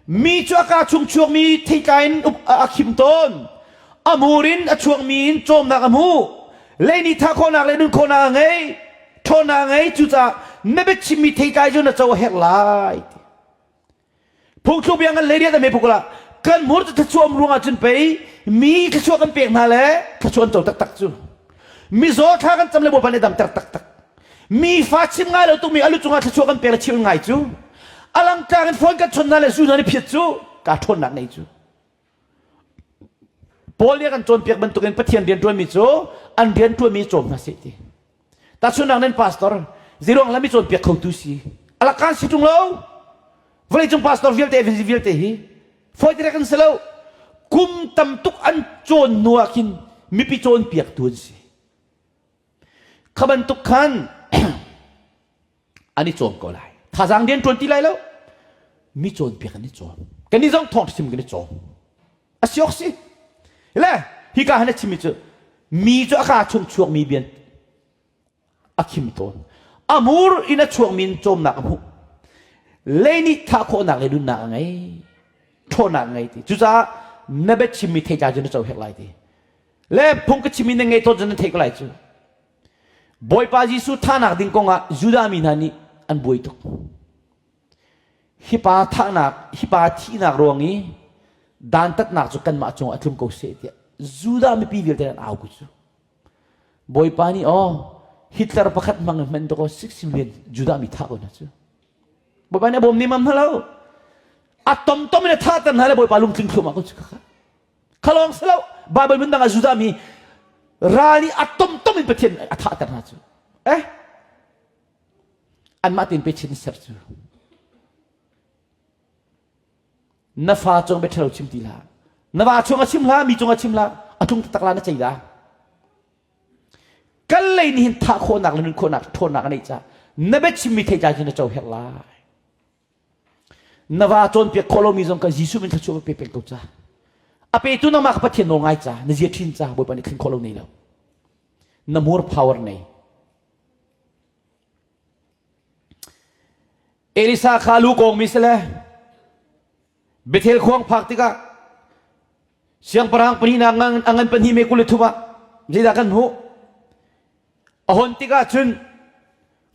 Mi cu a kaa chung chuakmi theitlai in a khim tawn. A hmur in a chuakmi in cawmnak a hmuh. Lei nih thah khawhnak le nun khawhnak a ngei. Ṭhawnnak a ngei. Cucaah na biachimmi theitlai cu na co a herh lai. Phungthluk bia ngan leiriat a me pukul ah kan hmur cu thluachuah um ruangah cun pei mi thluachuah kan pek hna le thluachuah an co taktak cu. Mizaw thla kan cam le Bawipa nih damter taktak. Mi fa chim ngai lo tukmi alu cungah thluachuah kan pek le chim ngai cu alangtlang in phone kan chon hna le zu hna nih phiat cu ka ṭhawnnak nei cu. Paul nih a kan cawnpiak bantukin Pathian rian ṭuanmi cu an rian ṭuanmi cawm hna seh ti. Tahchunhnak nan pastor zeiruang lam i cawnpiak khotu si. Alakan si ṭung lo. Vawleicung pastor vialte evangelist vialte hi fawi te kan si lo. Kum tam tuk an cawn hnu ah khin mipi cawnpiaktu an si. Kha bantuk khan an i cawm ko lai. Thazaang rian ṭuan ti lai lo. Mi cawnpiak an i cawm. Kannih zong thawngṭha chim kan i cawm. A si awk si. Le hika han a chimmi cu mi cu a kaa chung chuakmi bian a khim tawn. A hmur in a chuakmi in cawmnak a hmuh. Lei nih thah khawhnak le nunnak a ngei. Ṭhawnnak a ngei ti. Cucaah na biachimmi theitlai cu na cohek lai ti. Le phung ka chimi na ngei tawn cun nan theih ko lai cu. Bawipa Jesuh thahnak ding kongah Judah mi hna nih an buai tuk. Hi pa thahnak, hi pa thihnak ruang i dantatnak cu kanmah cungah a tlung ko seh tiah Judah mipi vialte an au ku cu. Bawipa nih aw Hitler pakhat hmang in hman dakaw 6 million Judah mi thah ko hna cu. Bawipa nih a bawm nemam hna lo. A tomtom in a thahter hna le Bawipa lungtling thluahmah ko cu kha. Kha lawng si lo Bible mun dang ah Judah mi ral i a tomtom in Pathian a thahter hna cu. Eh? Anmah tein pe chin ser cu. Na fa cung bia ṭhalo chim ti hlah. Na va chung a chim hlah, mi cung a chim hlah, a tlung taktak la na cei da. Kal lei nih hin thah khawhnak le nun khawhnak ṭhawnnak a neih caah na biachimmi theitlai cu na co herh lai. Na va cawnpiak khawh lomi zong kha Jesuh min thluachuah pe peng ko ca. A petu nangmah kha Pathian nawl ngai ca, na zia ṭhin ca, Bawipa nih thleng khawh lo nei lo. Na more power nei. Elisa kha lu kawngmi si le Bethel khuang phak tikah siangpahrang pahnihnak a ngan pahnih me 23 ah zeidah kan hmuh? A hon tikah cun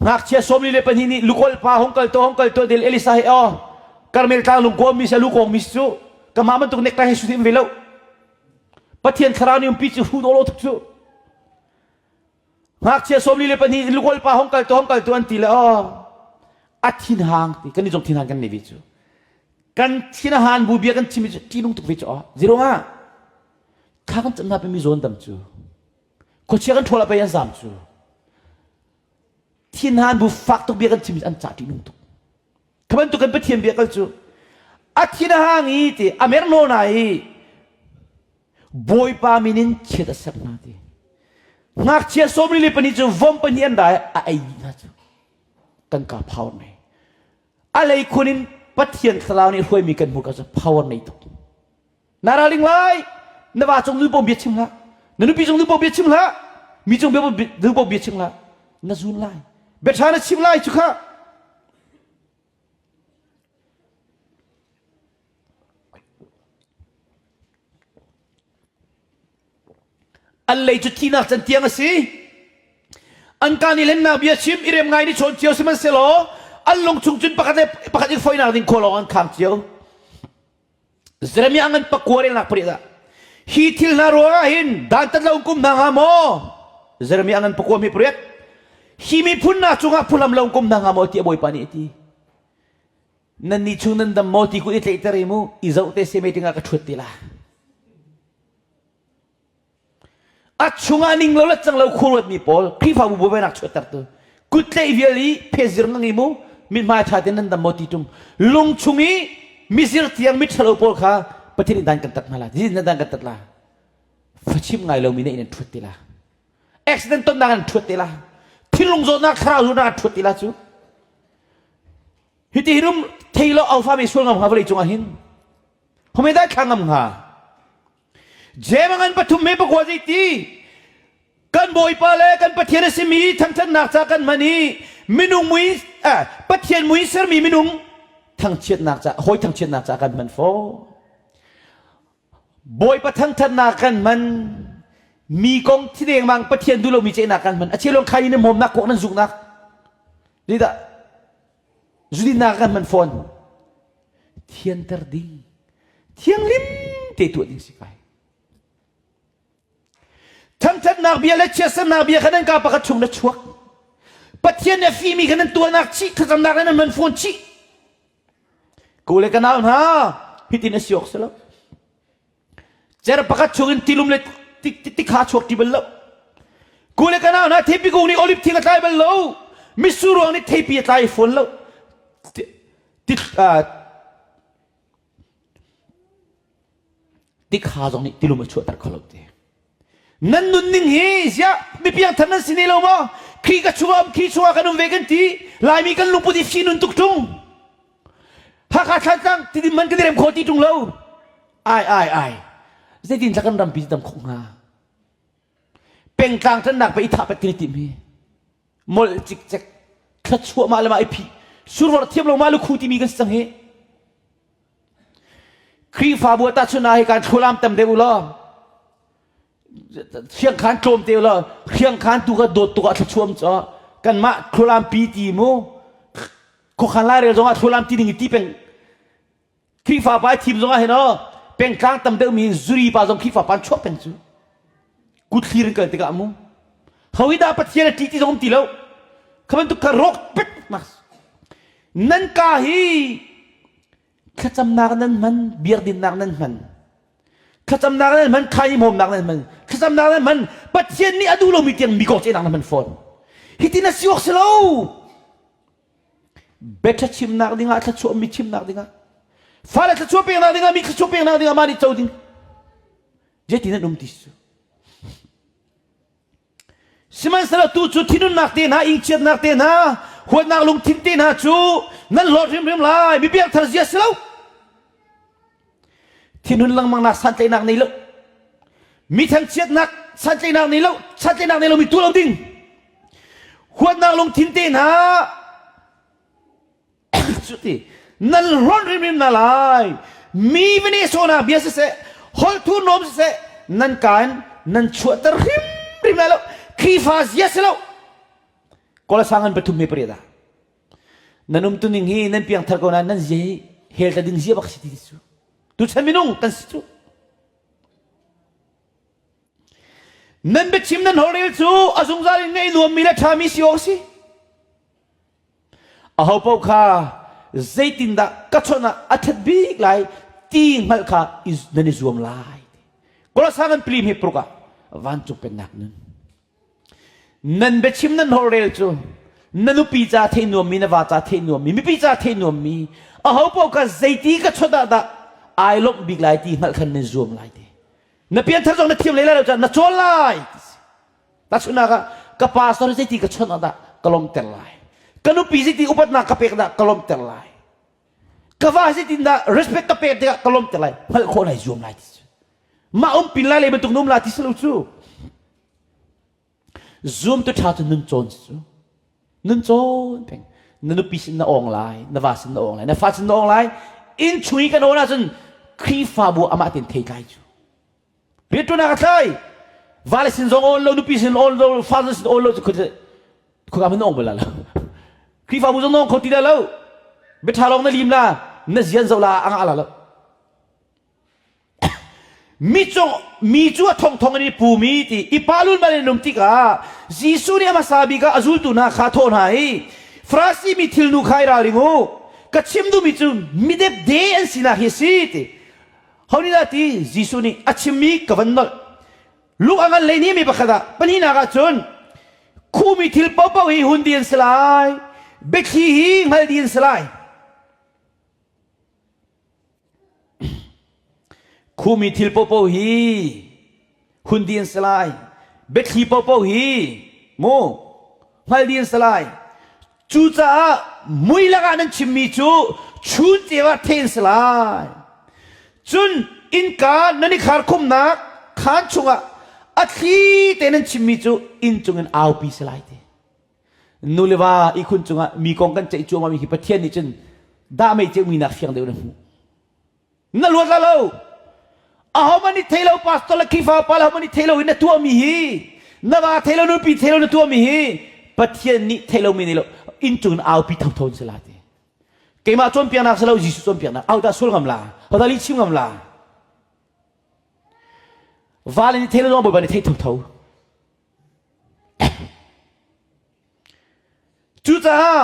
ngakchia 42 nih lukawl pa hong kal to hong kal to del Elisa he aw Karmel tlang lung kuami si lu kawngmi si cu kamah bantuk nektai he su ve lo Pathian thlarau nih umpi cu hu dolo tuk cu Ngakchia 42 lukawl pa hong kal tu hong kal tu an ti le aw a thinhang ti kan ni zong thinhan kan nei ve cu kan thinhan bu bia kan chim cu ṭihnung tuk ve cu aw zirunga kha kan cam hna pe mi zawn dam cu khuachia kan ṭhawl ah pei an zam cu thinhan bu fak tuk bia kan chim an ca ṭihnung tuk Kha bantuk kan Pathian bia kal cu a thin a hang i ti a mer nawn i Bawipa min in chiat a ser hna ti. Ngakchia 42 cu vom pahnih an rai a ei dih hna cu. Kan ka power nei. A lei khun in Pathian thlarau nih hruaimi kan hmuh ka cu power nei tuk. Na ralring lai. Na va cung nu bia chim hlah. Na nupi cung nu bia chim hlah. Mi cung nu bia chim hlah. Na zun lai. Bia ṭha na chim lai cu kha. An lei cu thihnak can tiang a si. An kaa nih hlennak bia chim i rem ngai nih chawn cio sihmanhsehlaw an lung chung cun pakhat le pakhat i foihnak ding khua lawng an khang cio. Jeremiah ngan pakua relnak pariat ah hi thil hna ruangah hin dantat lo kum hna hnga maw? Jeremiah ngan pakua mi pariat hi miphun hna cungah phuhlam lo kum hna hnga maw tiah Bawipa nih a ti. Nan nih chung nan dam maw ti kut i tlaihter i mu i zoh te se meeting ah ka ṭhuat ti la. A chungah ning lo le cang lo khuaruatmi pawl Khrihfabu buainak chuahtertu kuttleih vial i phezir na ngei mu mithmai ṭha tein nan dam maw ti ṭung lung chung i mizir tiang miṭhalo pawl kha Pathian nih dan kan tat hna la zin dan kan tat la fachim ngai lomi na in an ṭhuat te la accident tonnak an ṭhuat te la thinlung zawtnak thlarau zawtnak an ṭhuat te la cu hiti hinum thei lo aufa mi sual ngam hnga vawlei cungah hin Home dai thla ngam hnga Jem ngan pathum me pakua zei ti kan bawipa le kan pathian a simi thangthatnak ca kan hman i minung mui eh, pathian mui sermi minung thangchiatnak ca hawi thangchiatnak ca kan hman fo bawipa thangthatnak kan hman mi kong thideng mang pathian duh lomi cehnak kan hman a cheu khai in hmawmnak kok nan zuknak lidah zudinnak kan hman fawn thianter ding thianglim te tuah ding si kai thangthatnak bia le chiatsernak bia kha nan ka pakhat chung na chuak pathian nih a fimi kha nan tuahnak chih thlacamnak le nan man fawn chih ko le ka nau hna hitin a si awk si lo cer pakhat chung in tilum le tikha chuak ti bal lo ku le ka nau hna theipi kung nih olive thing a tlai bal lo mitsur ruang nih theipi a tlai fawn lo tikha zong nih tilum a chuahter kho lo te nan nunning hi ziah mipiang thar nan si ne lo maw khi ka chungah um khi chungah kan um ve kan ti laimi kan lungput i fi nun tuk ṭung Hakha Thlantlang tidim man kan i rem kho ti ṭung lo ai ai ai zeitin thla kan rampi dam khawh hnga pengtlang ṭannak pe i thah pet kan i tim hi molh cikcek thluachuah mah le mah i phih survor thiam lo mah lukhu timi kan si cang hi Khrihfabu ah tahchun ah hi kan thlualam tam deuh u law. Hriangkhan tlawm te la hriangkhan tu ka dawt tuk ah thluachuam cu kanmah thlualam pi ti mu khuakhan lairel zong ah thlualam ti ding i ti peng Khrihfa pa thim zong ah hin aw pengtlang tam deuh mi zuri pa zong Khrihfa pa an chuak peng cu kut thlir in kal tikah mu hawi dah Pathian a ṭih ti zong um ti lo kha bantuk kha rawk pet mas nan ka hi thlacamnak nan hman biakdinnak nan hman thlacamnak nan hman khai hmawmnak nan hman thlacamnak nan hman Pathian nih a duh lomi tiang mi kong ceihnak nan hman fawn hitin a si awk si lo Biaṭha chimnak dingah thluachuah mi chimnak dingah fale thluachuah peknak dingah mi thluachuah peknak dingah mah nih co ding zeitin an um ti cu sihmanhsehlaw tu cu thinunnak te hna ingchiatnak te hna huatnak lungthin te hna cu nan hlawt hrimhrim lai mi piangthar zia si lo thinhun lengmangnak santlaihnak nei lo mi thangchiatnak santlaihnak nei lo santlaihnak nei lo mi tu lo ding huatnak lungthin te hna cuti nan hlonh hrimhrim na lai mi vane sawnak bia siseh holh thurhnawm siseh nan ka in nan chuahter hrimhrim lai lo Khrihfa zia si lo Kawlasang an pathum he pariat ah Nan umtuning hi nan piangthar ko nain nan zia hi hell tla ding zia bak si ti cu. Tuchan minung kan si cu. Nan biachim nan holhrel cu a zungzal in ngaih nuammi le ṭhami si awk a si. Aho paoh kha zeitindah ka chawnh ah a ṭhat bik lai ti hngalh kha nan i zuam lai. Kolosa kan pilim hi pruk ah vancung pennak nun. Nan biachim nan holhrel cu na nupi ca theih nuammi na va ca theih nuammi mipi ca theih nuammi aho paoh kha zeiti ka chawt ah dah ai lawmh bik lai ti hngalh khan nan zuam lai ti. Na pianthar zong na thiam lei lai lo caah na cawn lai. Tahchunhnak ah ka pastor zeiti ka chawnh ah dah ka lawmhter lai. Ka nupi zeiti upatnak ka pek dah ka lawmhter lai. Ka va zeitin dah respect ka pek tikah ka lawmhter lai. Hngalh khawh lai zuam lai ti cu. Mah um pin lai le bantuk num la ti si lo cu. Zumtu ṭha cu nun cawn cu. Nun cawn peng. Na nupi sin na awng lai, na va sin na awng lai, na fa sin na awng lai. Inn chung i kan awn ahcun Khrihfabu amah tein thei tlai cu. Rianṭuannak a tlai. Vale sin zong awn lo, nupi sin awn lo, fa sin awn lo cu khuka hmun na ong bal la lo. Khrihfabu zong na ong kho ti la lo. Biaṭha lawng na lim la, na zian zoh la a ngah la lo. Mi cung mi cu a thongthong in i pumi ti i pa lulmal in um tikah Jesuh nih a hmasa bik ah a zultu hna kha a thawh hna i Farasi mi thilnu kha i ralring u ka chim duhmi cu midepde an sinak hi a si ti ho nih dah ti Jesuh nih a chimmi ka van nolh lung a ngan lei mi pakhat ah pahnihnak ah cun khumi thil paohpaoh hi hun dih an si lai biathli hi hngal dih an si lai Khumi thil paohpaoh hi hun dih an si lai. Biathli paohpaoh hi mu hngal dih an si lai. Cucaah mui lakah nan chimmi cu chun ceu ah theh an si lai. Cun innka nan i kharkhumnak khaan chungah a thli te nan chimmi cu inn cungin aupi si lai ti. Nu le va ihkhun cungah mi kong kan ceih cuahmah mi hi Pathian nih cun dah mei ceumi nak fiang deuh na hmuh. Na luat la lo. Ahohmanh nih thei lo pastor le Khrihfa pa le ahohmanh nih thei lo in na tuahmi hi na va thei lo nupi thei lo na tuahmi hi Pathian nih thei lomi nih lo inn cung in aupi thotho in si la ti. Keimah cawnpiaknak si lo Jesuh cawnpiaknak. Au dah sul ngam la. Ho dah lih chim ngam la. Va le nih thei lo zong Bawipa nih thei thotho. Cucaah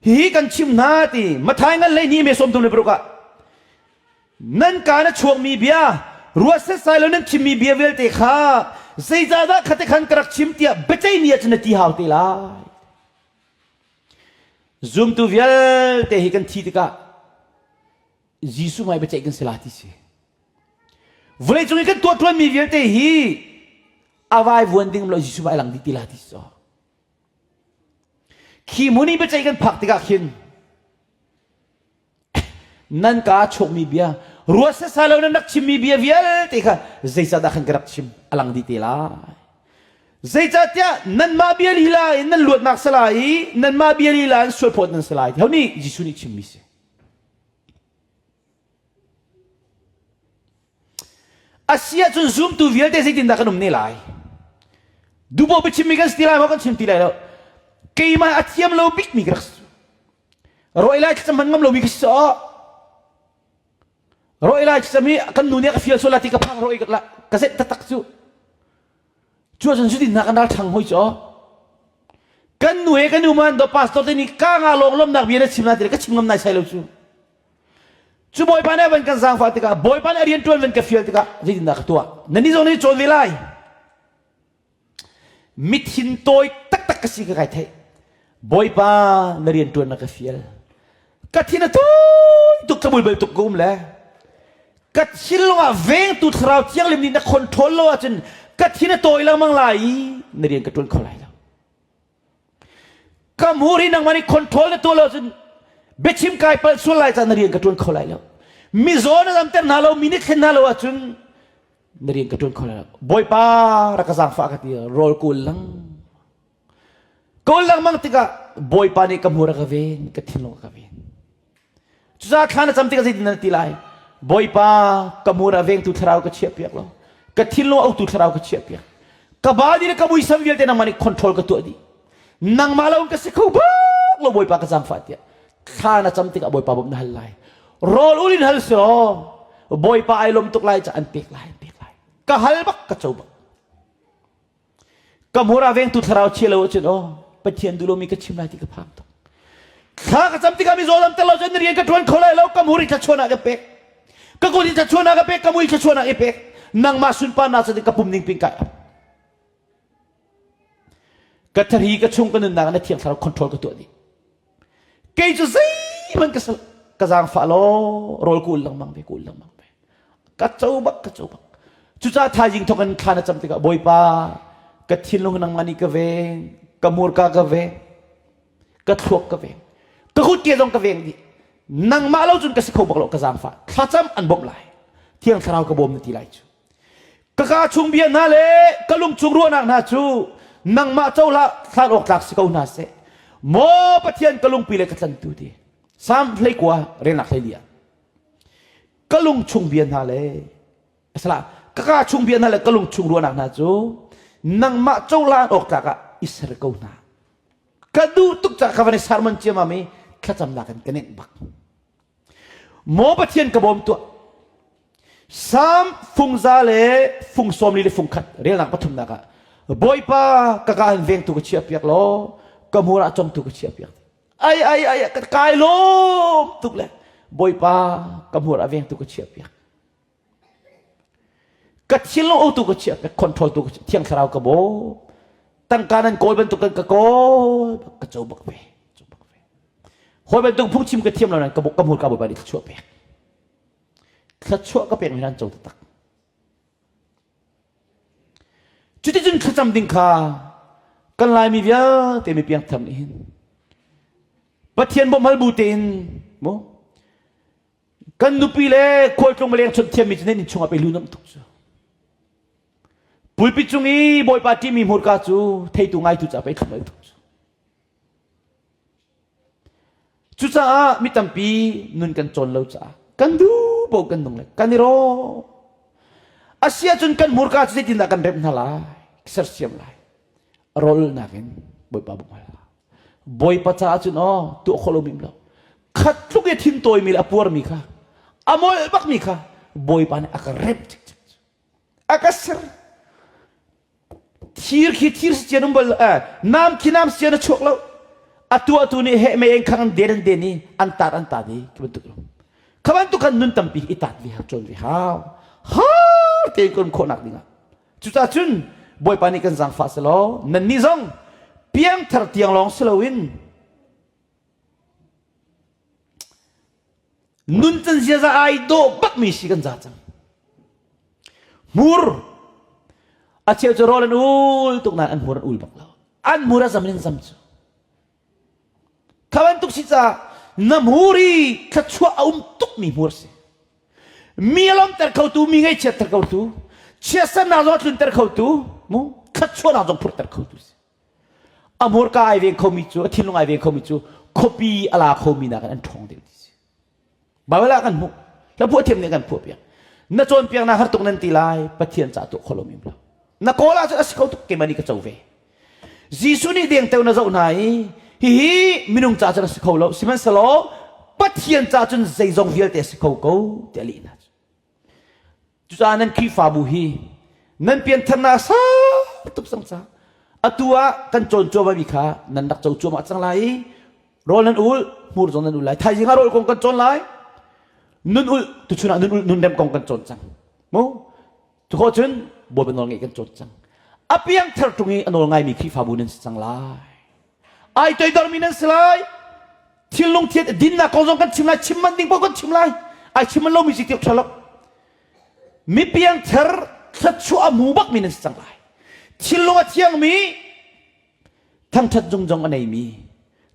hihi kan chim hna ti Mathai ngan 12 me 36 ah nan kaa na chuakmi bia ruat setsai lo nan chimmi bia vialte kha zeicahdah khate khan ka rak chim tiah biaceihmi ah cun na ti hau te lai. Zumtu vialte hi kan thi tikah Jesuh hmai biaceih kan si la ti si. Vawleicung i kan tuahṭuanmi vialte hi a vaivuan ding lo Jesuh hmai lang dih ti la ti si. Khi hmun i biaceih kan phak tikah khin nan kaa chuakmi bia ruat setsai lo nan rak chimmi bia vialte kha zeicahdah khan ka rak chim a lang dih te lai. Zeicahtiah nanmah bia lila in nan luatnak si lai i nanmah bia lila in sualphawt nan si lai. Ho nih Jesuh nih chimmi si. A si ahcun zumtu vialte zeitindah kan um ne lai? Duhpoh biachimmi kan si ti lai maw kan chim ti lai lo. Keimah a thiam lo bikmi ka rak si. Rawi lai thlacam hman ngam lomi ka si caah rawi lai thlacam hi kan nu nih a ka fial sual la ti ka phang rawi ka ka zenh taktak cu. Cu ahcun cutin hna kan ral ṭhang hoi cu. Kan nu he kan um do pastor te nih ka nga lawng lawmnak bia na chim na ti ka chim ngam nai sai lo cu. Cu Bawipa nih van kan zaangfah tikah Bawipa nih a rian ṭuan van ka fial tikah zeitindah ka tuah? Nannih zong nih cawn ve lai. Mithin tawi taktak ka si ka kai theih. Bawipa na rian ṭuan na ka fial. Ka thin a tawi tuk thlabul tuk ka um le ka thinlung ah vengtu thlarau thianghlim nih na control lo ahcun ka thin a tawi lengmang lai i na rian ka ṭuan kho lai lo. Ka hmur hi nangmah nih control na tuah lo ahcun biachim kai palh sual lai caah na rian ka ṭuan kho lai lo. Mizaw na damter hna lo, mi nih thlen hna lo ahcun na rian ka ṭuan kho lai lo. Bawipa rak ka zaangfah ka ti rawl kawl lang. Kawl lengmang tikah Bawipa nih ka hmur a ka ven, ka thinlung a ka ven. Cucaah thla na cam tikah zeitin na ti lai? Bawipa, ka hmur ah vengtu thlarau ka chiahpiak lo. Ka thinlung a uktu thlarau ka chiahpiak. Ka body le ka muisam vialte nangmah nih control ka tuah dih. Nangmah lo in ka si kho bak lo Bawipa ka zaangfah tiah. Thla na cam tikah Bawipa bawmh na hal lai. Rawl ul in hal si law Bawipa ai lawm tuk lai ca an pek lai, an pek lai. Ka hal bak, ka co bak. Ka hmur ah vengtu thlarau chia lo ahcun aw Pathian duh lomi ka chim lai ti ka phang tuk. Thla ka cam tikah mizaw lam tel lo cun rian ka ṭuan kho lai lo ka hmur i thluachuahnak ka pek. Ka kut in thluachuahnak ka pek, ka mui thluachuahnak i pek. Nangmah sunparnak cu ka pum ning pin kai ap. Ka thari ka chung ka nunnak na thiang thlarau control ka tuah dih. Kei cu zeihmanh ka ka zaangfah law rawl ka ul lengmang ve ka ul lengmang ve. Ka co bak ka co bak. Cucaah thaizing thawk in thla na cam tikah Bawipa ka thinlung nangmah nih ka veng, ka hmurka ka veng, ka thluak ka veng, ka kutke zong ka veng dih. Nangmah lo cun ka si kho bak lo ka zaangfah. Thlacam an bawmh lai. Thiang Thlarau ka bawm na ti lai cu. Ka kaa chung bia hna le ka lung chung ruahnak hna cu nangmah cohlah hlan awk tlak si ko hna seh. Maw Pathian ka lungpi le ka tlantu ti. Salm 19 relnak 14 ah. Ka lung chung bia hna le asala ka kaa chung bia hna le ka lung chung ruahnak hna cu nangmah cohlan awk tlak ah i ser ko hna. Ka duh tuk caah ka van i sermon ciammam i thlacamnak in ka nenh bak. Maw Pathian ka bawm tuah. Salm fungza le fung 40 le fung khat relnak pathumnak ah Bawipa ka ka in vengtu ka chiah piak law ka hmur ah congtu ka chiah piak. Ai ai ai ka kai lawm tuk le Bawipa ka hmur ah vengtu ka chiah piak. Ka thinlung otu ka chiah piak control tu ka thiang thlarau ka bawm. Tangka nan kawl bantuk kan ka kawl ka co bak ve. Hawi bantuk phungchim ka thiam lo nain ka ka hmurka Bawipa nih thluachuah pek. Thluachuah ka pek mi nan co taktak. Cuticun thlacam ding kha kan Laimi vialte mi piangthar nih hin Pathian bawmhal bu tein mu kan nupi le khualtlung maleng chawnh thiammi cu nan inn chungah pe lu tuk cu. Pulpit cung i Bawipa ṭihmi hmurka cu theitu ngaitu ca pei thlum tuk cu. Cucaah mi tampi nun kan cawn lo caah kan duh paoh kan nung le kan i rawk. A si ahcun kan hmurka cu zeitindah kan remh hna lai, sersiam lai. Rawlnak in Bawipa bawmh hal. Bawipa caah cun aw tuah khawh lomi um lo. Khat tluk i thin tawimi le a puarmi kha, a molh bakmi kha Bawipa nih a ka remh cikcek. A ka ser. Thir khi thir si cian um bal eh, nam khi nam sian a chuak lo. A tuahtu nih he mei en khang an den an den i an tat an tat i khi bantuk kha bantuk khan nun tampi i tat ve hau cawn ve hau. Har tein kan khawhnak dingah. Cucaah cun Bawipa nih kan zaangfah selaw nannih zong piangthar tiang lawng si loin Nun can ziaza ai dawh bakmi si kan za cang. Hmur a cheu cu rawl an ul tuk nain an hmur an ul bak lo. An hmur a zam in zam cu. Kha bantuk si caah na hmur i thluachuah a um tukmi hmur si. Mi a lawmter khotu, mi ngaihchiatter khotu, chiatsernak zong a tlunter khotu, mu thluachuahnak zong phurhter khotu si. A hmurka ai veng khomi cu a thinlung ai veng khomi cu khuapi a la khomi nakin an ṭhawng deuh ti si. Bible ah kan hmuh. Hla phuah thiam nih kan phuah piak. Na cawnpiaknak har tuk nan ti lai, Pathian ca tuah kho lomi lo. Na kawl ahcun a si kho tuk keimah nih ka co ve. Jesuh nih dengteo na zoh hna i hihi minung ca cun a si kho lo, sihmanhsehlaw Pathian ca cun zeizong vialte a si kho ko tiah a leh hna. Cucaah nan Khrihfabu hi nan piantharnak sau tuk cang ca atu ah kan cawn cuahmahmi kha nan rak co cuahmah cang lai i rawl nan ul hmur zong nan ul lai thaizing ah rawl kong kan cawn lai nun ul tuchun ah nun ul nun rem kong kan cawn cang mu cu cun Bawipa nawl ngeih kan cawn cang a piangthar ṭung i a nawl ngaimi Khrihfabu nan si cang lai ai toidormi nan si lai thilnung thian dinnak kong zong kan chim lai chim man ding paoh kan chim lai ai chim man lomi si tiok ṭha lo mi piangthar thluachuah a hmu bakmi nan si cang lai thinlung a thiangmi thangṭhat zung zong a neimi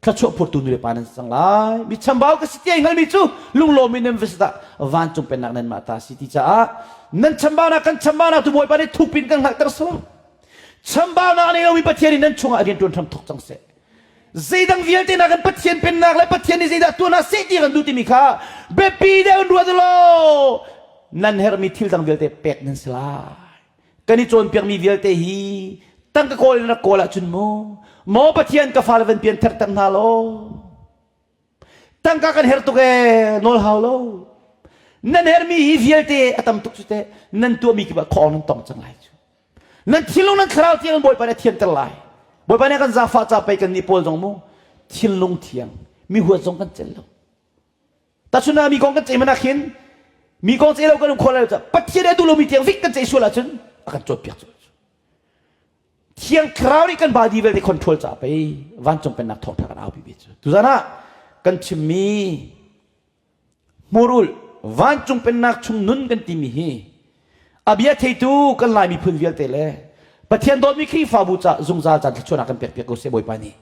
thluachuah phurtu nu le pa nan si cang lai mi chambau ka si ti ai hngalmi cu lunglawm in nan va si dah vancung pennak nan mah ta si ti caah nan chambaunak kan chambaunak tu Bawipa nih thupin kan hngalhter sawh Chambaunak a nei lomi Pathian in nan chungah rian ṭuan hram thawk cang seh. Zeidang vialte nakin Pathian pennak le Pathian nih zeidah tuah hna seh ti kan duh timi kha biapi deuh in ruat law nan herhmi thil dang vialte pek nan si lai. Kan i cawnpiakmi vialte hi tangka kawl in rak kawl ahcun mu maw Pathian ka fale van pian therter hna law Tangka kan herh tuk ee, nawl hau lo. Nan herhmi hi vialte a tam tuk cu teh nan tuahmi kip ah khawng nan tong cang lai cu. Nan thinlung nan thlarau tiang Bawipa nih a thianter lai. Bawipa nih kan zaangfah ca pei kan nih pawl zong mu thinlung thiang mi huat zong kan cel lo. Tahchun ah mi kong kan ceih mana khin mi kong ceih lo kan um khawh lai lo ca Pathian a duh lomi tiang vik kan ceih sual ahcun a kan cawnpiak cu. Thiang Thlarau nih kan body vialte control ca pei vancung pennak thawngtha kan aupi ve cu. Tuzan ah kan chimmi hmurul vancung pennak chung nun kan timi hi a bia theitu kan Lai miphun vialte le Pathian dawtmi Khrihfabu ca zungzal caan thluachuahnak kan pek piak ko seh Bawipa nih.